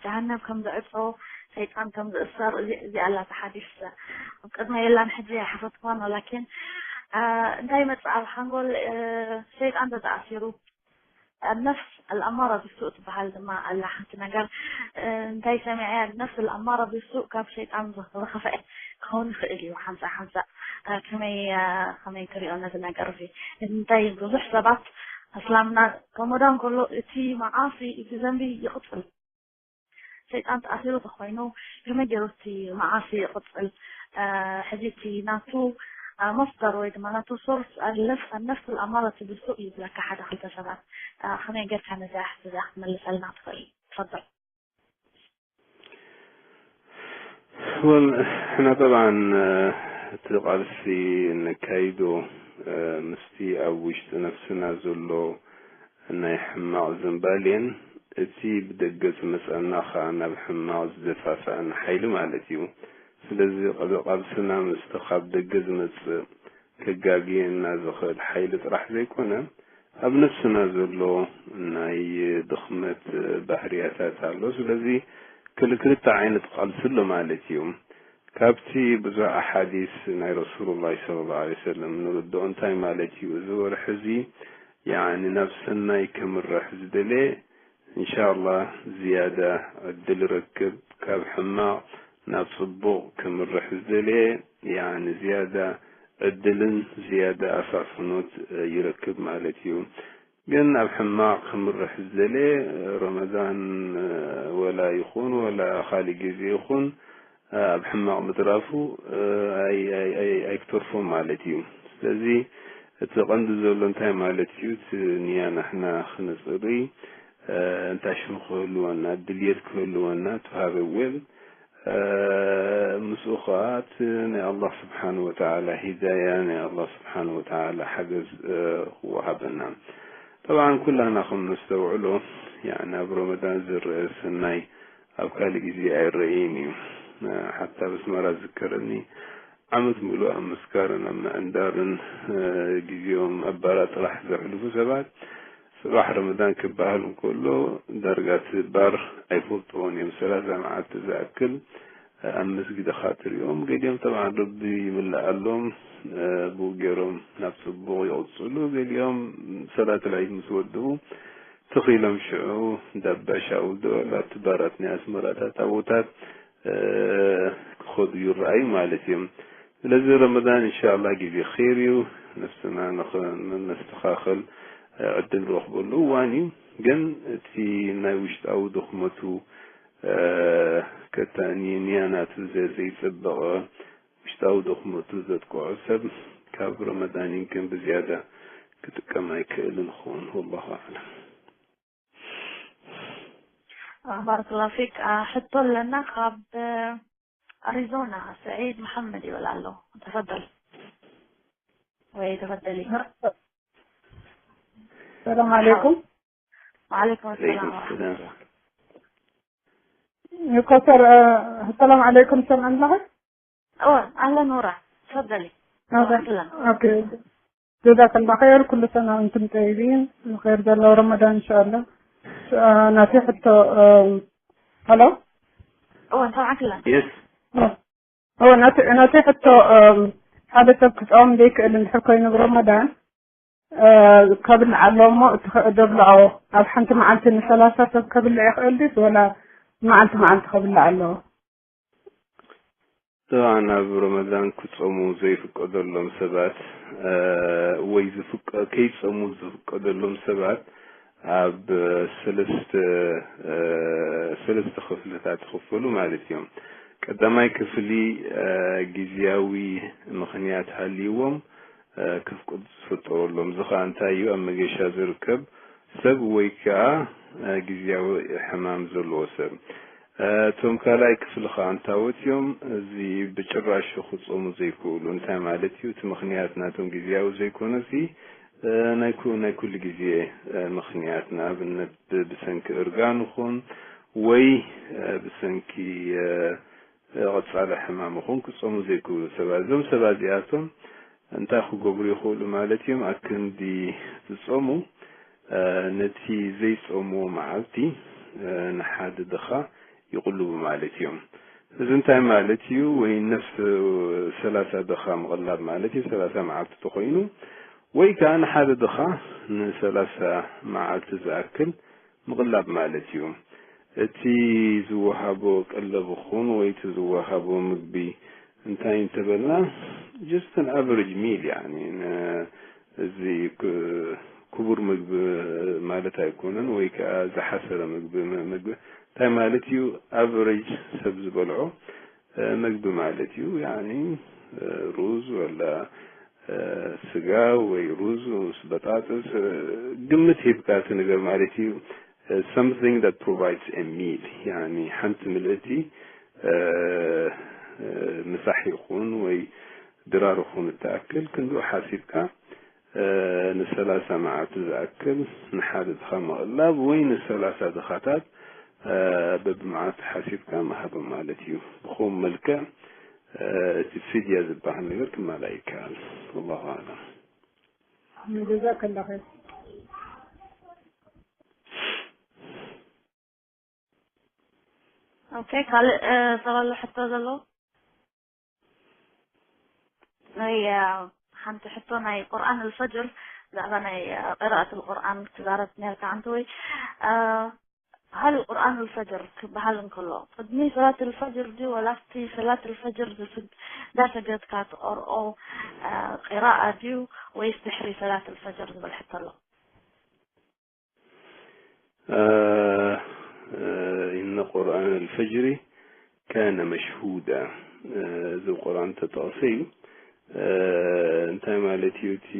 ጀሃነም ከም ዝዕጾ ሰይጣን ከም ዝእሰር እዚ ኣላ ሓዲስ ኣብ ቅድመ የላን ሕጂ ኣይሓፈትኳን ወላኪን እንታይ መጽእ ኣብ ሓንጎል ሰይጣን ተተኣሲሩ ነፍስ ኣልኣማራ ብሱእ ትበሃል ድማ ኣላ ሓንቲ ነገር እንታይ ሰሚዐያ ነፍስ ኣልኣማራ ብሱእ ካብ ሰይጣን ዝኸፍአ ክኸውን ይኽእል እዩ ሓምሳ ሓምሳ ከመይ ከመይ ትሪኦ ነዚ ነገር እዚ እንታይ ብዙሕ ሰባት ኣስላምና ረመዳን ከሎ እቲ መዓሲ እቲ ዘንቢ ይቕፅል ሰይጣን ተኣሲሩ ተኮይኑ ከመይ ገይሩ እቲ መዓሲ ይቕፅል ሕጂ እቲ ናቱ መስደር ወይ ድማ ናቱ ሶርስ ነፍስ ኣልኣማራ ብሱእ ይብለካ ሓደ ክልተ ሰባት ከመይ ጌርካ ነዚኣ ሕቶ እዚኣ ክትመልሰልና ትኽእል ትፈضل ወል ሕና ጠብዓን እቲ ቃልሲ እንካይዶ ምስቲ ኣብ ውሽጢ ነፍስና ዘሎ ናይ ሕማቕ ዝንባሌን እቲ ብደገ ዝመጸና ኸኣ ናብ ሕማቕ ዝደፋፍኣና ሓይሊ ማለት እዩ። ስለዚ ቃልስና ምስቲ ካብ ደገ ዝመጽእ ከጋግየና ዝኽእል ሓይሊ ጥራሕ ዘይኮነ ኣብ ነፍስና ዘሎ ናይ ድኽመት ባህርያታት ኣሎ። ስለዚ ክል ክልተ ዓይነት ቃልሲ ኣሎ ማለት እዩ። ካብቲ ብዙሕ ኣሓዲስ ናይ ረሱሉላህ ሰለላሁ ዐለይሂ ወሰለም ንርድኦ እንታይ ማለት እዩ? እዚ ወርሒ እዚ ያኒ ናብ ሰናይ ከምርሕ ዝደለየ እንሻላህ ዝያዳ ዕድል ይረክብ፣ ካብ ሕማቕ ናብ ጽቡቕ ከምርሕ ዝደለየ ያኒ ዝያዳ ዕድልን ዝያዳ ኣፋፍኖት ይረክብ ማለት እዩ። ግን ኣብ ሕማቕ ክምርሕ ዝደለየ ረመዳን ወላ ይኹን ወላ ካሊእ ግዜ ይኹን ኣብ ሕማቕ ምትራፉ ኣይክተርፎን ማለት እዩ። ስለዚ እቲ ቀንዲ ዘሎ እንታይ ማለት እዩ? እቲ ንያ ናሕና ክነፅሪ እንታይ ሽም ክህልወና ድልየት ክህልወና to have a will ምስኡ ከዓ እቲ ናይ ኣላህ ስብሓን ወተዓላ ሂዳያ ናይ ኣላህ ስብሓን ወተዓላ ሓገዝ ክወሃበና። ጠብዓን ኩላና ከም ነስተውዕሎ ያኒ ኣብ ረመዳን ዝረአ ሰናይ ኣብ ካልእ ግዜ ኣይረኣይን እዩ። ሓታ ኣብ ኣስመራ ዝዝከረኒ ዓመት ሙሉእ ኣብ ምስካርን ኣብ ምዕንዳርን ግዜኦም ኣብ ባራ ጥራሕ ዘሕልፉ ሰባት ጽባሕ ረመዳን ክበሃል እንከሎ ዳርጋ እቲ ባር ኣይፈልጥዎን እዮም። ሰላሳ መዓልቲ ዝኣክል ኣብ መስጊድ ኢኻ ትሪኦም። ገሊኦም ጠብዓን ረቢ ይምልኣሎም ብኡ ገይሮም ናብ ጽቡቕ ይቕጽሉ። ገሊኦም ሰላት ልዒድ ምስ ወድኡ ትኽ ኢሎም ሽዑ ዳባ ሻውል ዶ ኣብቲ ባራት ናይ ኣስመራታት ኣብታት ክኸዱ ይረኣዩ ማለት እዮም። ስለዚ ረመዳን እንሻላ ግዜ ኸይር እዩ። ነፍስና ንኸ- ነስተኻኽል፣ ዕድል ረኽበሉ እዋን እዩ። ግን እቲ ናይ ውሽጣዊ ድኽመቱ ከተኣንዩ ንያ ናቱ ዘይጸበቐ ውሽጣዊ ድኽመቱ ዘጥቅዖ ሰብ ካብ ረመዳን ይንክን ብዝያዳ ክጥቀም ኣይክእልን ክኸውን። ወላሁ ኣዕለም። ባረከላሁ ፊክ። ሕቶ ኣለና ካብ ኣሪዞና፣ ሰዒድ መሓመድ ይብል ኣሎ። ተፈደል ወይ ተፈደሊ። ሰላም ዓለይኩም። ወዓለይኩም ሰላም ሰላም። ይኮሰር። ሰላም ዓለይኩም። ሰምዐን ኣለኻ? እወ፣ ኣህለን ኑራ፣ ተፈደሊ። ኦኬ። ጀዛከላ ኸይር። ኩሉ ሰና እንቱም ጠይቢን፣ ኸይር ዘለዎ ረመዳን እንሻአላ። ናቲ ሕቶ ሀሎ እወ፣ ንሰምዓክላ። የስ ኦ ናቲ ናቲ ሕቶ ሓደ ሰብ ክጾም ዘይክእል እንድሕር ኮይኑ ብረመዳን ከብልዕ ኣለዎ እሞ እቲ ደብልዖ ኣብ ሓንቲ መዓልቲ ንሰላሳ ሰብ ከብልዕ ይኽእል ድዩስ ወላ መዓልቲ መዓልቲ ከብልዕ ኣለዎ? ጠብዓን ኣብ ረመዳን ክጾሙ ዘይፍቀደሎም ሰባት ወይ ዝፍቀ ከይጾሙ ዝፍቀደሎም ሰባት ኣብ ሰለስተ ሰለስተ ክፍልታት ይኽፈሉ ማለት እዮም። ቀዳማይ ክፍሊ ግዝያዊ ምኽንያት ሃልይዎም ከፍቅዱ ዝፍጠረሎም። እዚ ኸኣ እንታይ እዩ? ኣብ መገሻ ዝርከብ ሰብ ወይ ከኣ ግዝያዊ ሕማም ዘለዎ ሰብ። እቶም ካልኣይ ክፍሊ ኸኣ እንታወት እዮም? እዚ ብጭራሽ ክጾሙ ዘይክእሉ። እንታይ ማለት እዩ? እቲ ምኽንያት ናቶም ግዝያዊ ዘይኮነሲ ናይ ኩ ናይ ኩሉ ግዜ ምኽንያት፣ ንኣብነት ብሰንኪ እርጋን ይኹን ወይ ብሰንኪ ቀጻሊ ሕማም ይኹን ክጾሙ ዘይክእሉ ሰባት። እዞም ሰባት እዚኣቶም እንታይ ክገብሩ ይኽእሉ ማለት እዮም? ኣክንዲ ዝጾሙ ነቲ ዘይጾምዎ መዓልቲ ንሓደ ድኻ ይቕልቡ ማለት እዮም። እዚ እንታይ ማለት እዩ? ወይ ነፍሲ ሰላሳ ድኻ ምቕላብ ማለት እዩ፣ ሰላሳ መዓልቲ ተኾይኑ፣ ወይ ከኣ ንሓደ ድኻ ንሰላሳ መዓልቲ ዝኣክል ምቕላብ ማለት እዩ። እቲ ዝወሃቦ ቀለብ ይኹን ወይ እቲ ዝወሃቦ ምግቢ እንታይ እንተበልና just an average meal ያኒ እዚ ክቡር ምግቢ ማለት ኣይኮነን ወይ ከዓ ዝሓሰረ ምግቢ ምግቢ እንታይ ማለት እዩ? Average ሰብ ዝበልዖ ምግቢ ማለት እዩ። ያኒ ሩዝ ወላ ስጋ ወይ ሩዝ ምስ በጣጥስ ግምት ሂብካ እቲ ነገር ማለት እዩ። Something that provides a meal ያኒ ሓንቲ ምልእቲ ምሳሕ ይኹን ወይ ድራር ይኹን እትኣክል ክንድኡ ሓሲብካ ንሰላሳ መዓልቲ ዝኣክል ንሓደ ድኻ ምቕላብ ወይ ንሰላሳ ድኻታት በብመዓልቲ ሓሲብካ ምሃቦም ማለት እዩ። ብኸም መልክዕ እቲ ፊድያ ዝበሃል ነገር ክማላእ ይከኣል። ወላሁ ኣዕለም። ጀዛከላ ኸይር። ኦኬ፣ ካልእ ሰብ ኣሎ ሕቶ ዘለዎ? ናይ ሓንቲ ሕቶ ናይ ቁርኣን ኣልፈጅር ብዛዕባ ናይ ቅራኣት ቁርኣን ትዛረብ ነርካ ኣንቲ ወይ ሃል ቁርኣን ኣልፈጅር ክበሃል እንከሎ ቅድሚ ሰላት ኣልፈጅር ድዩ ወላ ኣብቲ ሰላት ኣልፈጅር ዝስግ እንዳሰገድካ ትቀርኦ ቂራኣ ድዩ ወይስ ድሕሪ ሰላት ኣልፈጅር ዝብል ሕቶ ኣሎ? إن قرآن الفجر كان مشهودا እዚ ቁርኣን ተጠቕሰ እዩ። እንታይ ማለት እዩ? እቲ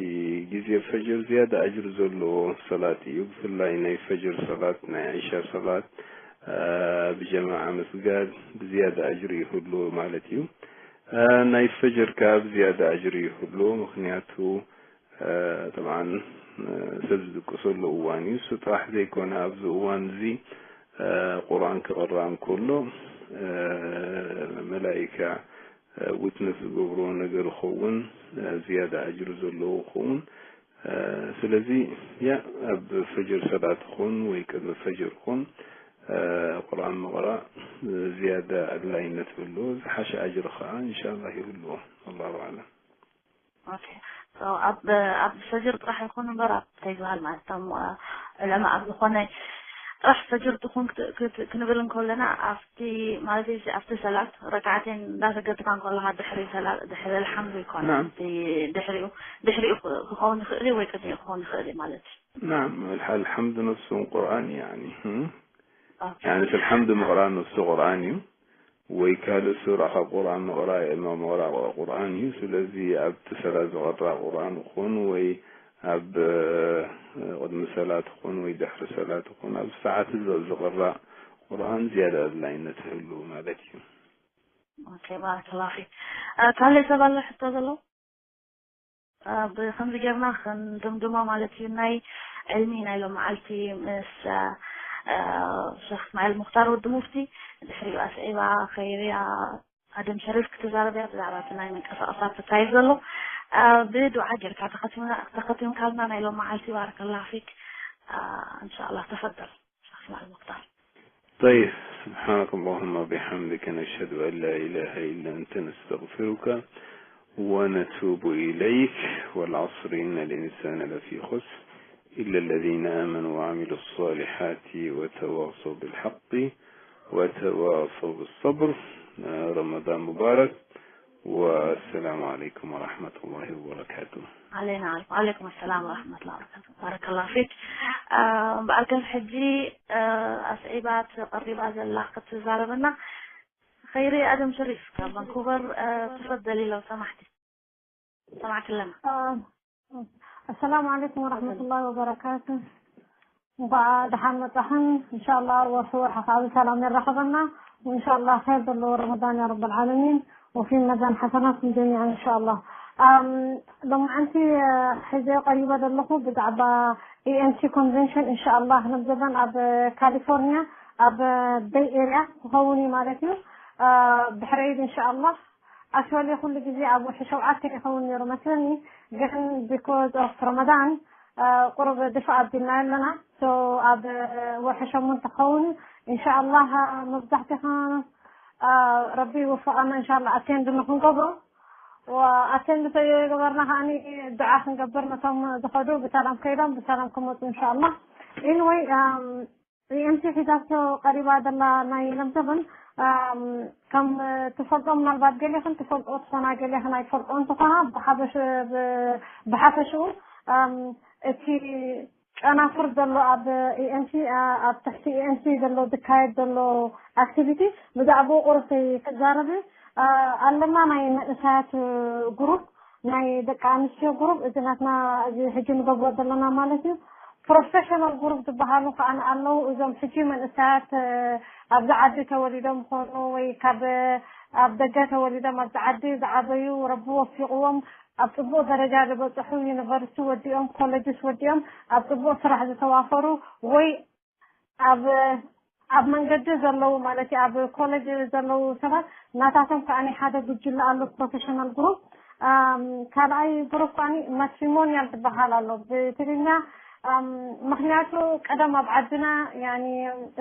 ግዜ ፈጅር ዝያዳ ኣጅሪ ዘለዎ ሰላት እዩ። ብፍላይ ናይ ፈጅር ሰላት፣ ናይ ዒሻ ሰላት ብጀማዓ ምስጋድ ብዝያዳ ኣጅሪ ይህሉ ማለት እዩ። ናይ ፈጅር ከዓ ብዝያዳ ኣጅሪ ይህሉ፣ ምክንያቱ ጠብዓን ሰብ ዝድቅሰሉ እዋን እዩ። እሱ ጥራሕ ዘይኮነ ኣብዚ እዋን እዚ ቁርኣን ክቕራእ እንከሎ መላኢካ ዊትነስ ዝገብርዎ ነገር ይኸውን፣ ዝያዳ ኣጅሪ ዘለዎ ይኸውን። ስለዚ ያ ኣብ ፈጅር ሰላት ይኹን ወይ ቅድሚ ፈጅር ይኹን ቁርኣን ምቕራእ ዝያዳ ኣድላይነት ይህልዎ፣ ዝሓሸ ኣጅሪ ከዓ ኢንሻላህ ይህልዎ። ኣላሁ ኣዕለም። ኦኬ። So ኣብ ኣብ ፈጅር ጥራሕ ይኹን እምበር ኣብ እንታይ ዝበሃል ማለት እቶም ዑለማ ኣብ ዝኾነ ጥራሕ ፈጅር ትኹን ክት- ክት- ክንብል እንከለና ኣብቲ ማለት እዩ ኣብቲ ሰላት ረክዓተይን እንዳሰገድካ እንከለኻ ድሕሪ ሰላት ድሕሪ ኣልሓምዱ ይኮን ናም። ኣብቲ ድሕሪኡ ድሕሪኡ ክኸውን ይኽእል እዩ ወይ ቅድሚኡ ክኸውን ይኽእል እዩ ማለት እዩ ናም ኣልሓምዱ ነፍሱ ቁርኣን እዩ ያኒ ኦኬ። ያኒ እቲ ኣልሓምዱ ምቕራን ነፍሱ ቁርኣን እዩ ወይ ካልእ ሱራ ካብ ቁርኣን ምቕራእ ምቕራእ ቁርኣን እዩ ስለዚ ኣብቲ ሰላት ዝቐራ ቁርኣን ይኹን ወይ ኣብ ቅድሚ ሰላት ይኹን ወይ ድሕሪ ሰላት ይኹን ኣብ ሰዓት እዚ ዝቕራእ ቁርኣን ዝያዳ ኣድላይነት ይህሉ ማለት እዩ ኦኬ ባረከላ ፊክ እ፣ ካልእ ሰብ ኣሎ ሕቶ ዘሎ እ፣ ብከምዚ ጌርና ክንድምድሞ ማለት እዩ ናይ ዕልሚ ናይ ሎም መዓልቲ ምስ እ፣ ሸክ እስማኤል ሙክታር ወዲ ሙፍቲ ድሕሪኡ ኣስዒባ ከይርያ ኣደም ሸሪፍ ክትዛረብ እያ ብዛዕባ እቲ ናይ ምንቅስቃሳት ዝካየድ ዘሎ እ፣ ብዱዓ ጌርካ ተኸቲምና- ተኸቲምካልና ናይ ሎም መዓልቲ ባረከላ ፊክ እ፣ እንሻላ ተፈደል ሸክ እስማኤል ሙክታር طيب سبحانك اللهم وبحمدك نشهد أن لا إله إلا أنت نستغفرك ونتوب إليك والعصر إن الإنسان لفي خسر إلا الذين آمنوا وعملوا الصالحات وتواصوا بالحق وتواصوا بالصبر آه، رمضان مبارك والسلام عليكم ورحمة الله وبركاته علينا وعليكم السلام ورحمة الله وبركاته بارك الله فيك እምበኣር ከም ሕጂ እ፣ ኣስዒባ ትቐሪባ ዘላ ክትዛረበና ኸይሪ ኣደም ሸሪፍ ካብ ቫንኩቨር እ፣ ተፈደሊ ለው ሰማሕቲ ሰማዕክለና آه، السلام عليكم ورحمة الله وبركاته እንኳዕ ደሓን መጻኽን እንሻላ ወርሒ ወርሒ ከዓ ብሰላም የራኸበና ወእንሻላ ኸይር ዘለዎ ረመዳን ያ ረብ ልዓለሚን ወፊ መዛን ሓሰናትኩም ጀሚዓን እንሻላ ሎምዓንቲ ሒዘ ቀሪበ ዘለኹ ብዛዕባ ኢኤንቲ ኮንቨንሽን እንሻላ ንብዘበን ኣብ ካሊፎርኒያ ኣብ ቤይ ኤርያ ክኸውን እዩ ማለት እዩ ድሕረይድ እንሻላ ኣክቹዋሊ ኩሉ ግዜ ኣብ ወርሒ ሸውዓተ ይኸውን ነይሩ መስለኒ ግን ቢኮዝ ኦፍ ረመዳን ቁሩብ ድፋእ ኣቢልና ኣለና ሶ ኣብ ወርሒ ሸሞንተ ክኸውን እንሻኣላህ መብዛሕትኻ ረቢ ይወፍቐና እንሻላ ኣቴንድ ንክንገብሮ ኣቴንድ ተገበርና ከዓኒ ድዓ ክንገብር ነቶም ዝኸዱ ብሰላም ከይዶም ብሰላም ክመፁ እንሻላ ኢንወይ ኢኤምሲ ሒዛቶ ቀሪባ ዘላ ናይ ለምሰብን ከም ትፈልጦ ምናልባት ገሌኽን ትፈልጦ ትኾና ገሌኽን ኣይትፈልጦ እንትኾና ብሓፈሽኡ እቲ ጨናፍር ዘሎ ኣብ ኢኤምሲ ኣብ ትሕቲ ኢኤምሲ ዘሎ ዝካየድ ዘሎ ኣክቲቪቲ ብዛዕባኡ ቁሩብ ከይትዛረቢ ኣለና ናይ መንእሰያት ግሩፕ ናይ ደቂ ኣንስትዮ ግሩፕ እዚ ናትና እዚ ሕጂ ንገብሮ ዘለና ማለት እዩ ፕሮፌሽናል ግሩፕ ዝበሃሉ ከዓ ኣለዉ እዞም ሕጂ መንእሰያት ኣብዚ ዓዲ ተወሊዶም ኮኑ ወይ ካብ ኣብ ደገ ተወሊዶም ኣብዚ ዓዲ ዝዓበዩ ረቢ ወፊቕዎም ኣብ ፅቡቅ ደረጃ ዝበፅሑ ዩኒቨርሲቲ ወዲኦም ኮሌጅስ ወዲኦም ኣብ ፅቡቅ ስራሕ ዝተዋፈሩ ወይ ኣብ ኣብ መንገዲ ዘለዉ ማለት ኣብ ኮሌጅ ዘለዉ ሰባት ናታቶም ከዓ ሓደ ጉጅለ ኣሎ ፕሮፌሽናል ግሩፕ ካልኣይ ግሩፕ ከዓ ማትሪሞኒያል ዝበሃል ኣሎ ብትግርኛ ምክንያቱ ቀደም ኣብ ዓድና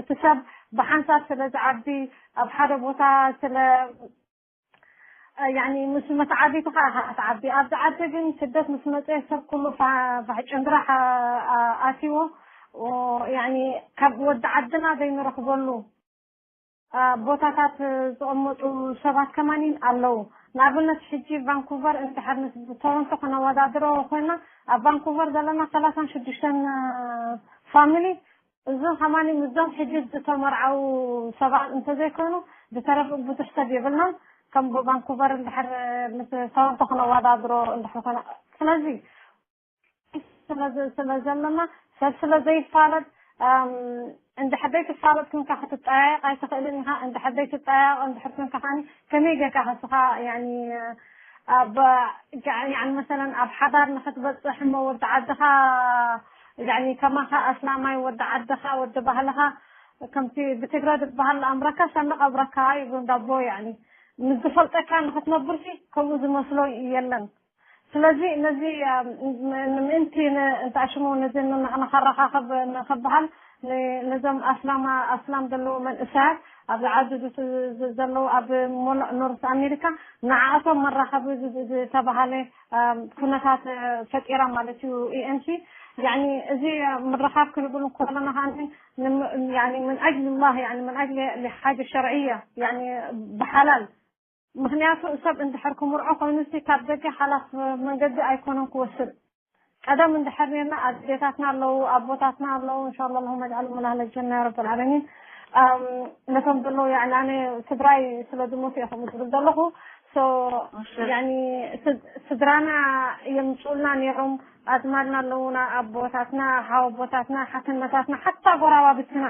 እቲ ሰብ ብሓንሳብ ስለ ዝዓቢ ኣብ ሓደ ቦታ ስለ ያኒ ምስ መተዓቢቱ ከዓ ኢኻ ትዓቢ ኣብዚ ዓዲ ግን ስደት ምስ መፀ ሰብ ኩሉ ፋሕጭንግራሕ ኣትዎ ያኒ ካብ ወዲ ዓድና ዘይንረኽበሉ ቦታታት ዝቕመጡ ሰባት ከማን ኣለዉ ንኣብነት ሕጂ ቫንኩቨር እንድሕር ምስ ቶሮንቶ ክነወዳድሮ ኮይና ኣብ ቫንኩቨር ዘለና ሰላሳን ሽዱሽተን ፋሚሊ እዚ ከማኒ ምስዞም ሕጂ ዝተመርዓው ሰባት እንተዘይኮይኑ ብተረፍ ብዙሕ ሰብ የብልናን ከም ብቫንኩቨር እንድሕር ምስ ቶሮንቶ ክነወዳድሮ እንድሕር ኮይና ስለዚ ስለ ዘለና ሰብ ስለ ዘይፋለጥ እንድሕር ዘይትፋለጥ ክንካ ክትጠያየቕ ኣይትኽእልን ኢኻ እንድሕር ዘይትጠያየቕ እንድሕር ክንካ ከዓኒ ከመይ ጌርካ ከስኻ ያኒ ኣብ ያኒ መሰለን ኣብ ሓዳር ንክትበፅሕ እሞ ወዲ ዓድኻ ያኒ ከማኻ ኣስላማይ ወዲ ዓድኻ ወዲ ባህልኻ ከምቲ ብትግረ ዝበሃል ኣምረካ ሰንቕ ኣብረካ ይብሉ እንዳቦ ያኒ ምስ ዝፈልጠካ ንክትነብርሲ ከምኡ ዝመስሎ የለን ስለዚ ነዚ ምእንቲ እንተኣሽሙ ነዚ ንኸረኻኸብ ንክበሃል ነዞም ኣስላማ ኣስላም ዘለዉ መንእሰያት ኣብዚ ዓዲ ዘለዉ ኣብ ሞሎእ ኖርስ ኣሜሪካ ንዓኣቶም መራኸቢ ዝተባሃለ ኩነታት ፈጢራ ማለት እዩ። ኢኤምሲ ያኒ እዚ ምርኻብ ክንብል ከለና ከኣ ምን ኣጅል ላህ ምን ኣጅል ሓጀ ሸርዕያ ብሓላል ምኽንያቱ ሰብ እንድሕር ክምርዖ ኮይኑ ሲ ካብ ደገ ሓላፍ መንገዲ ኣይኮነን ክወስድ። ቀደም እንድሕር ኔርና ኣዴታትና ኣለዉ ኣቦታትና ኣለዉ እንሻላ اللهم اجعلهم من اهل الجنة يا رب العالمين። ነቶም ዘለዉ ያኒ ኣነ ስድራይ ስለ ዝሞቱ እየ ከምኡ ዝብል ዘለኹ። ያኒ ስድራና የምፅኡልና ነይሮም ኣዝማድና ኣለዉና ኣቦታትና ሓወቦታትና ሓትነታትና ሓታ ጎራባብትና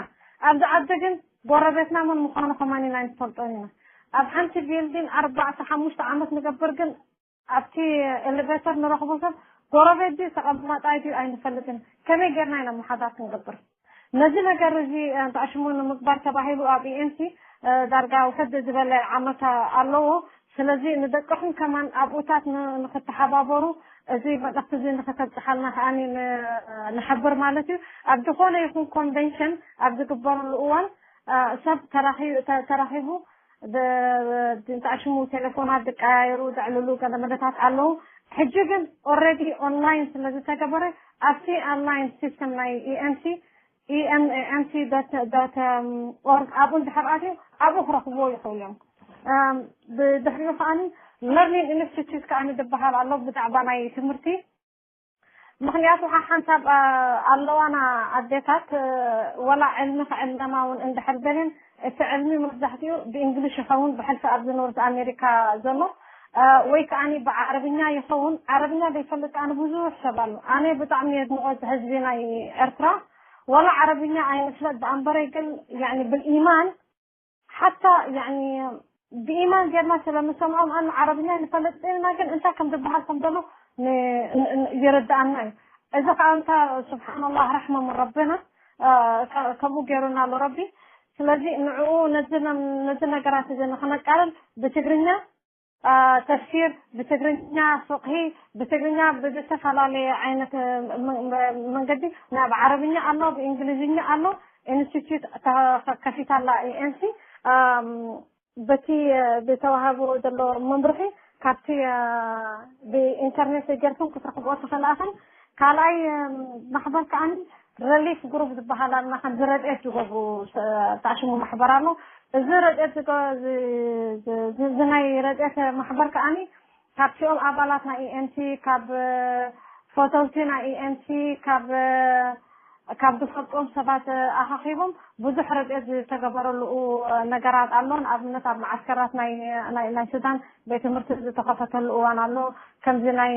ኣብዚ ዓዲ ግን ጎረቤትና መን ምዃኑ ከማን ኢና ንፈልጦን ኢና። ኣብ ሓንቲ ቢልዲን ኣርባዕተ ሓሙሽተ ዓመት ንገብር ግን ኣብቲ ኤሌቬተር ንረኽቦ ሰብ ጎረቤት ድዩ ተቐማጣይ ድዩ ኣይንፈልጥን። ከመይ ጌርና ኢና መሓዛት ክንገብር? ነዚ ነገር እዚ ተኣሽሙ ንምግባር ተባሂሉ ኣብ ኢኤምሲ ዳርጋ ውሕድ ዝበለ ዓመት ኣለዎ። ስለዚ ንደቅኹም ከማን ኣብኡታት ንክተሓባበሩ እዚ መልእኽቲ እዚ ንክተብፅሓልና ከኣ ንሕብር ማለት እዩ። ኣብ ዝኾነ ይኹን ኮንቨንሽን ኣብ ዝግበረሉ እዋን ሰብ ተራኺቡ ተኣሽሙ ቴሌፎናት ዝቀያየሩ ዘዕልሉ ገለመለታት ኣለዉ። ሕጂ ግን ኦልሬዲ ኦንላይን ስለ ዝተገበረ ኣብቲ ኦንላይን ሲስተም ናይ ኢኤምሲ ኢኤምሲ ኦርግ ኣብኡ እንድሕር ኣትዮም ኣብኡ ክረኽብዎ ይኽእሉ እዮም። ብድሕሪኡ ከኣ ለርኒንግ ኢንስቲትዩት ከኣ ዝበሃል ኣሎ ብዛዕባ ናይ ትምህርቲ ምኽንያቱ ሓሓንሳብ ኣለዋና ኣዴታት ወላ ዕልሚ ክዕለማ እውን እንድሕር ደልየን እቲ ዕልሚ መብዛሕትኡ ብእንግሊሽ ይኸውን ብሕልፊ ኣብዚ ኖርዝ ኣሜሪካ ዘሎ ወይ ከኣ ብዓረብኛ ይኸውን። ዓረብኛ ዘይፈልጥ ከኣ ብዙሕ ሰብ ኣሎ። ኣነ ብጣዕሚ የድንቖ ህዝቢ ናይ ኤርትራ ወላ ዓረብኛ ኣይንፍለጥ ብኣንበረይ ግን ብልኢማን ሓታ ብኢማን ጌርና ስለ ንሰምዖም ኣን ዓረብኛ ንፈልጥ ና ግን እንታይ ከም ዝበሃል ከም ዘሎ ይረዳኣና እዩ። እዚ ከዓ እንታ ስብሓንላህ ረሕመ ምን ረብና ከምኡ ገይሩና ኣሎ ረቢ። ስለዚ ንዕኡ ነዚ ነገራት እዚ ንክነቃልል ብትግርኛ ተፍሲር ብትግርኛ ፍቕሂ ብትግርኛ ብዝተፈላለየ ዓይነት መንገዲ ናብ ዓረብኛ ኣሎ ብእንግሊዝኛ ኣሎ። ኢንስቲትዩት ከፊታ ኣላ ኢኤምሲ በቲ ዝተዋሃቦ ዘሎ መምርሒ ካብቲ ብኢንተርኔት ጌርኩም ክትረኽብኦ ትኽእላ ኢኽን። ካልኣይ ማሕበር ከኣ ረሊፍ ግሩፕ ዝበሃል ኣለና ከምዚ ረድኤት ዝገብሩ ተኣሽሙ ማሕበር ኣሎ። እዚ ረድኤት እዚ ናይ ረድኤት ማሕበር ከኣ ካብቲኦም ኣባላት ናይ ኢኤምሲ ካብ ፈተውቲ ናይ ኢኤምሲ ካብ ካብ ዝፈልጥዎም ሰባት ኣኻኺቦም ብዙሕ ረድኤት ዝተገበረሉ ነገራት ኣሎ። ንኣብነት ኣብ መዓስከራት ናይ ሱዳን ቤት ትምህርቲ ዝተኸፈተሉ እዋን ኣሎ። ከምዚ ናይ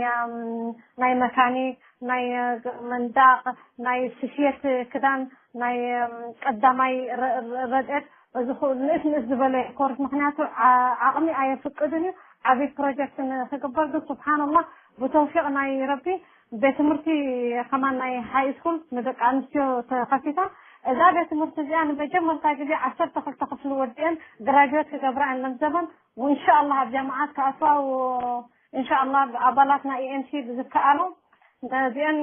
ናይ መካኒክ ናይ መንዳቕ ናይ ስፌት ክዳን ናይ ቀዳማይ ረድኤት እዚ ንእስ ንእስ ዝበለ ኮርስ ምክንያቱ ዓቕሚ ኣየፍቅድን እዩ። ዓብይ ፕሮጀክት ንክግበር ግን ስብሓንላህ ብተውፊቅ ናይ ረቢ ቤት ትምህርቲ ከማን ናይ ሃይ ስኩል ንደቂ ኣንስትዮ ተኸፊታ። እዛ ቤት ትምህርቲ እዚኣ ንመጀመርታ ግዜ ዓሰርተ ክልተ ክፍሊ ወዲአን ግራጅዌት ክገብራ እየን ለምዘበን ወኢንሻኣላህ ኣብ ጃማዓት ክኣትዋ ወኢንሻኣላህ ኣባላት ናይ ኢኤምሲ ብዝከኣሉ ነዚአን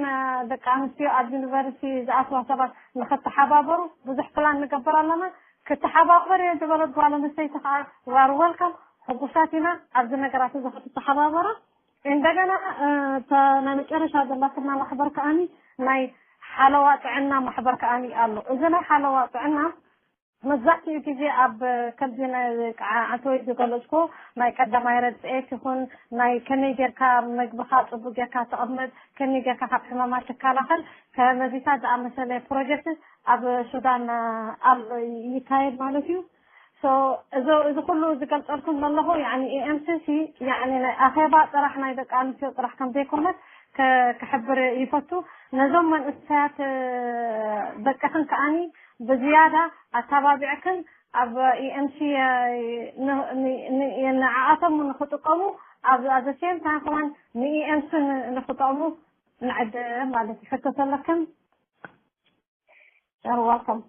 ደቂ ኣንስትዮ ኣብ ዩኒቨርሲቲ ዝኣትዋ ሰባት ንክተሓባበሩ ብዙሕ ፕላን ንገብር ኣለና። ክተሓባበር እየ ዝበለት ጓል ኣንስተይቲ ከዓ ዋር ወልካም ሕጉሳት ኢና ኣብዚ ነገራት እዚ ክትተሓባበራ። እንደገና ናይ መጨረሻ ዘላትና ማሕበር ከኣኒ ናይ ሓለዋ ጥዕና ማሕበር ከኣኒ ኣሎ። እዚ ናይ ሓለዋ ጥዕና መብዛሕትኡ ግዜ ኣብ ከምዚ ዓንተወይ ዝገለፅኮ ናይ ቀዳማይ ረድኤት ይኹን ናይ ከመይ ጌርካ መግብኻ ፅቡቅ ጌርካ ተቐመጥ ከመይ ጌርካ ካብ ሕማማት ትከላኸል ከመዚታት ዝኣመሰለ ፕሮጀክት ኣብ ሱዳን ኣሎ ይካየድ ማለት እዩ። እዚ ኩሉ ዝገልፀልኩም ዘለኹ ኤኤምሲሲ ናይ ኣኼባ ጥራሕ ናይ ደቂ ኣንስትዮ ጥራሕ ከምዘይኮነት ክሕብር ይፈቱ። ነዞም መንእሰያት ደቅኽን ከኣኒ ብዝያዳ ኣተባቢዕክን ኣብ ኢኤምሲ ንዓኣቶም ንክጥቀሙ ኣብ ዘሴም ታይም ከማን ንኢኤምሲ ንክጠቕሙ ንዕድም ማለት እዩ። ሕቶ ተለክን ር ዋልካም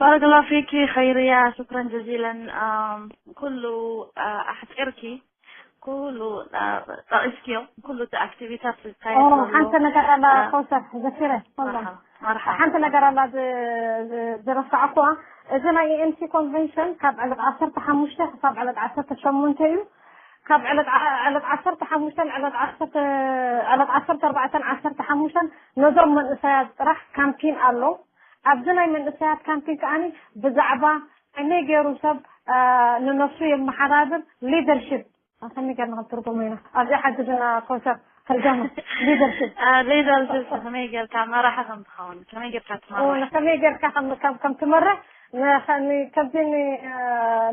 ባረከላሁ ፊኪ ኸይርያ ሽክረን ጀዚለን። ኩሉ ኣሕፂርኪ ኩሉ ጠቂስክዮ ኩሉ እቲ ኣክቲቪታት ዝካየድ ሓንቲ ነገር ኣላ። ኮሰር ዘኪረ መርሓባ ሓንቲ ነገር ኣላ ዝረሳዕኩዋ። እዚ ናይ ኤምሲ ኮንቨንሽን ካብ ዕለት ዓሰርተ ሓሙሽተ ክሳብ ዕለት ዓሰርተ ሸሞንተ እዩ። ካብ ዕለት ዓሰርተ ሓሙሽተ ዕለት ዓሰርተ ዕለት ዓሰርተ ኣርባዕተ ዓሰርተ ሓሙሽተ ነዞም መንእሰያት ጥራሕ ካምፒን ኣሎ። ኣብዚ ናይ መንእሰያት ካምፒን ከዓኒ ብዛዕባ ከመይ ገይሩ ሰብ ንነፍሱ የመሓዳድር ሊደርሽፕ ከመይ ገርና ክንትርጉሞ ኢና። ኣብዚ ሓግዝና ኮሰር ተርገመ ሊደርሽፕ ሊደርሽፕ ከመይ ጌርካ መራሒ ከም ትኸውን ከመይ ጌርካ ትመርሕ ከመይ ጌርካ ከም ትመርሕ ከምዚ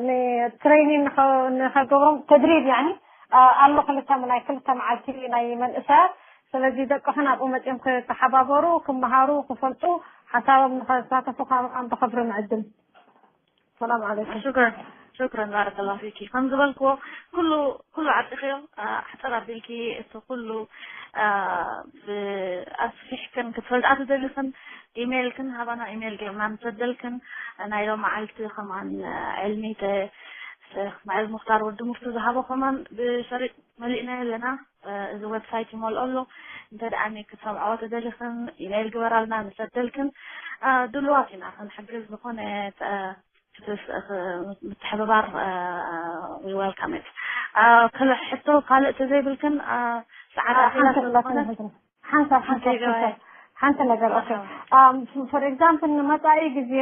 ንትሬኒን ንኸገብሮም ተድሪብ ያኒ ኣሎ ክልተ ናይ ክልተ መዓልቲ ናይ መንእሰያት ስለዚ ደቅኽን ኣብኡ መፅኦም ክተሓባበሩ ክመሃሩ ክፈልጡ ሓሳቦም ንኸሳተፉ ከማን ብኽብሪ ንዕድም ሰላም ዓለይኩም ሽክረን ሽክረን ባረከላሁ ፊኪ ከም ዝበልክዎ ኩሉ ኩሉ ዓጢኽዮ ኣሕፅር ኣቢልኪ እቲ ኩሉ ኣስፊሕክን ክትፈልጣ ትደልኽን ኢሜይልክን ሃባና ኢሜይል ጌርና ንሰደልክን ናይ ሎመዓልቲ ከማን ዕልሚ ተ ማዕዝ ሙክታር ወዲ ሙፍቱ ዝሃቦ ከማን ብሸሪጥ መሊእናዮ ኣለና እዚ ዌብሳይት ይመልኦ ኣሎ እንተ ደኣ ክትሰምዕዎ ተደሊኽን ኢሜይል ግበራልና ንሰደልክን ድልዋት ኢና ክንሕግዝ ዝኾነ ምትሕብባር we welcome it ሕቶ ካልእ ተዘይብልክን ፃዕዳ ኣኺላ ስለዝኾነት ሓንሳብ ሓንሳብ ሓንሳብ ሓንቲ ነገር ኦኬ for example ንመጻኢ ግዜ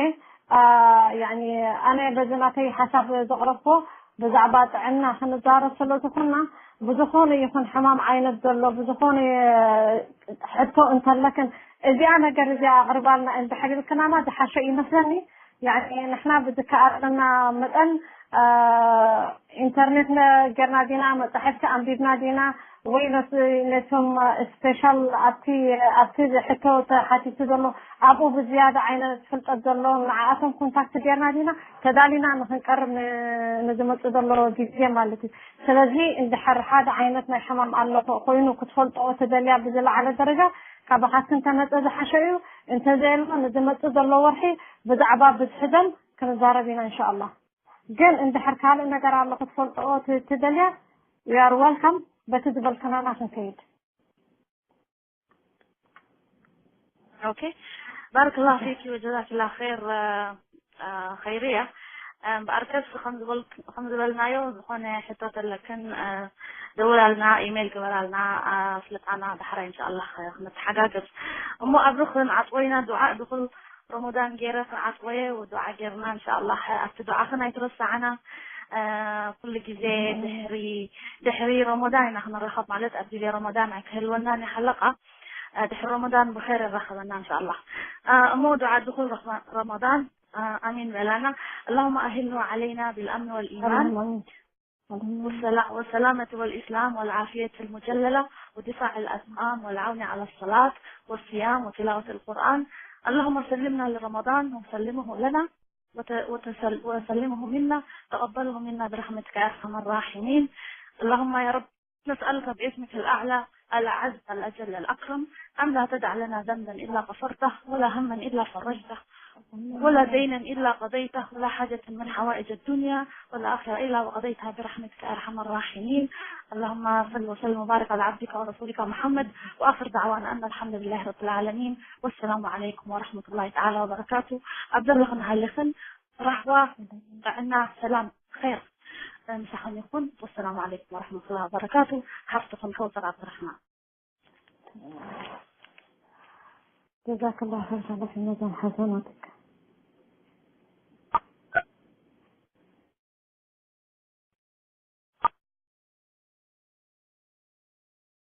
ያኒ ኣነ በዚ ናተይ ሓሳብ ዘቕረብኩ ብዛዕባ ጥዕና ክንዛረብ ስለ ዝኾንና ብዝኾነ ይኹን ሕማም ዓይነት ዘሎ ብዝኾነ ሕቶ እንተለክን እዚኣ ነገር እዚኣ ኣቕርባልና እንድሕር ኢልክናና ዝሓሸ ይመስለኒ ያኒ ንሕና ብዝከኣለና መጠን ኢንተርኔት ጌርና ዲና መጻሕፍቲ ኣንቢብና ዲና ወይ ነቶም ስፔሻል ኣብቲ ኣብቲ ሕቶ ተሓቲቱ ዘሎ ኣብኡ ብዝያዳ ዓይነት ፍልጠት ዘለዎም ንዓኣቶም ኮንታክት ጌርና ዲና ተዳሊና ንክንቀርብ ንዝመጽእ ዘሎ ግዜ ማለት እዩ። ስለዚ እንድሕር ሓደ ዓይነት ናይ ሕማም ኣሎ ኮይኑ ክትፈልጦ ተደልያ ብዝለዓለ ደረጃ ካባኻትክን ተመጸ ዝሓሸ እዩ። እንተዘየሎ ንዝመጽእ ዘሎ ወርሒ ብዛዕባ ብዝሒ ደም ክንዛረብ ኢና እንሻኣላህ። ግን እንድሕር ካልእ ነገር ኣሎ ክትፈልጥኦ ትደልያ you are welcome በቲ ዝበልክናና ክንከይድ okay ባረከላሁ ፊኪ ወጀዛኪላ ኸይር ኸይርያ እምበኣርከስ ከም ዝበልናዮ ዝኾነ ሕቶ ተለክን ደውላልና ኢሜይል ግበራልና ኣፍልጣና ዳሕራይ እንሻኣላህ ክንተሓጋገዝ እሞ ኣብርኽን ኣጥወይና ዱዓ ድኹል ረመዳን ገይረ ክዓጽወየ ወዱዓ ገይርና እንሻኣላህ ኣብቲ ዱዓኽን ኣይትረስዓና ኩሉ ግዜ ድሕሪ ድሕሪ ረመዳን ኢና ክንራኸብ ማለት ኣብ ግዜ ረመዳን ኣይክህልወናን እዩ ሓለቓ ድሕሪ ረመዳን ብኸይር የራኸበና እንሻኣላህ እሞ ዱዓ ድኹል ረመዳን ኣሚን በላና اللهم أهله علينا بالأمن والإيمان والسلامة والإسلام والعافية المجللة ودفاع الأسقام والعون على الصلاة والصيام وتلاوة القرآن. اللهم سلمنا لرمضان وسلمه لنا وسلمه منا تقبله منا برحمتك يا أرحم الراحمين. اللهم يا رب نسألك باسمك الأعلى الأعز الأجل الأكرم أن لا تدع لنا ذنبا إلا غفرته ولا هما إلا فرجته ولا دينا إلا قضيته ولا حاجة من حوائج الدنيا والآخرة إلا وقضيتها برحمتك يا أرحم الراحمين. اللهم صل وسلم وبارك على عبدك ورسولك محمد وآخر دعوانا أن الحمد لله رب العالمين والسلام عليكم ورحمة الله تعالى وبركاته. عبد الله خن هالخن رحوة عنا سلام خير مساحة يكون والسلام عليكم ورحمة الله وبركاته. حفظكم كوثر عبد الرحمن. جزاك الله خير. هذا في ميزان حسناتك.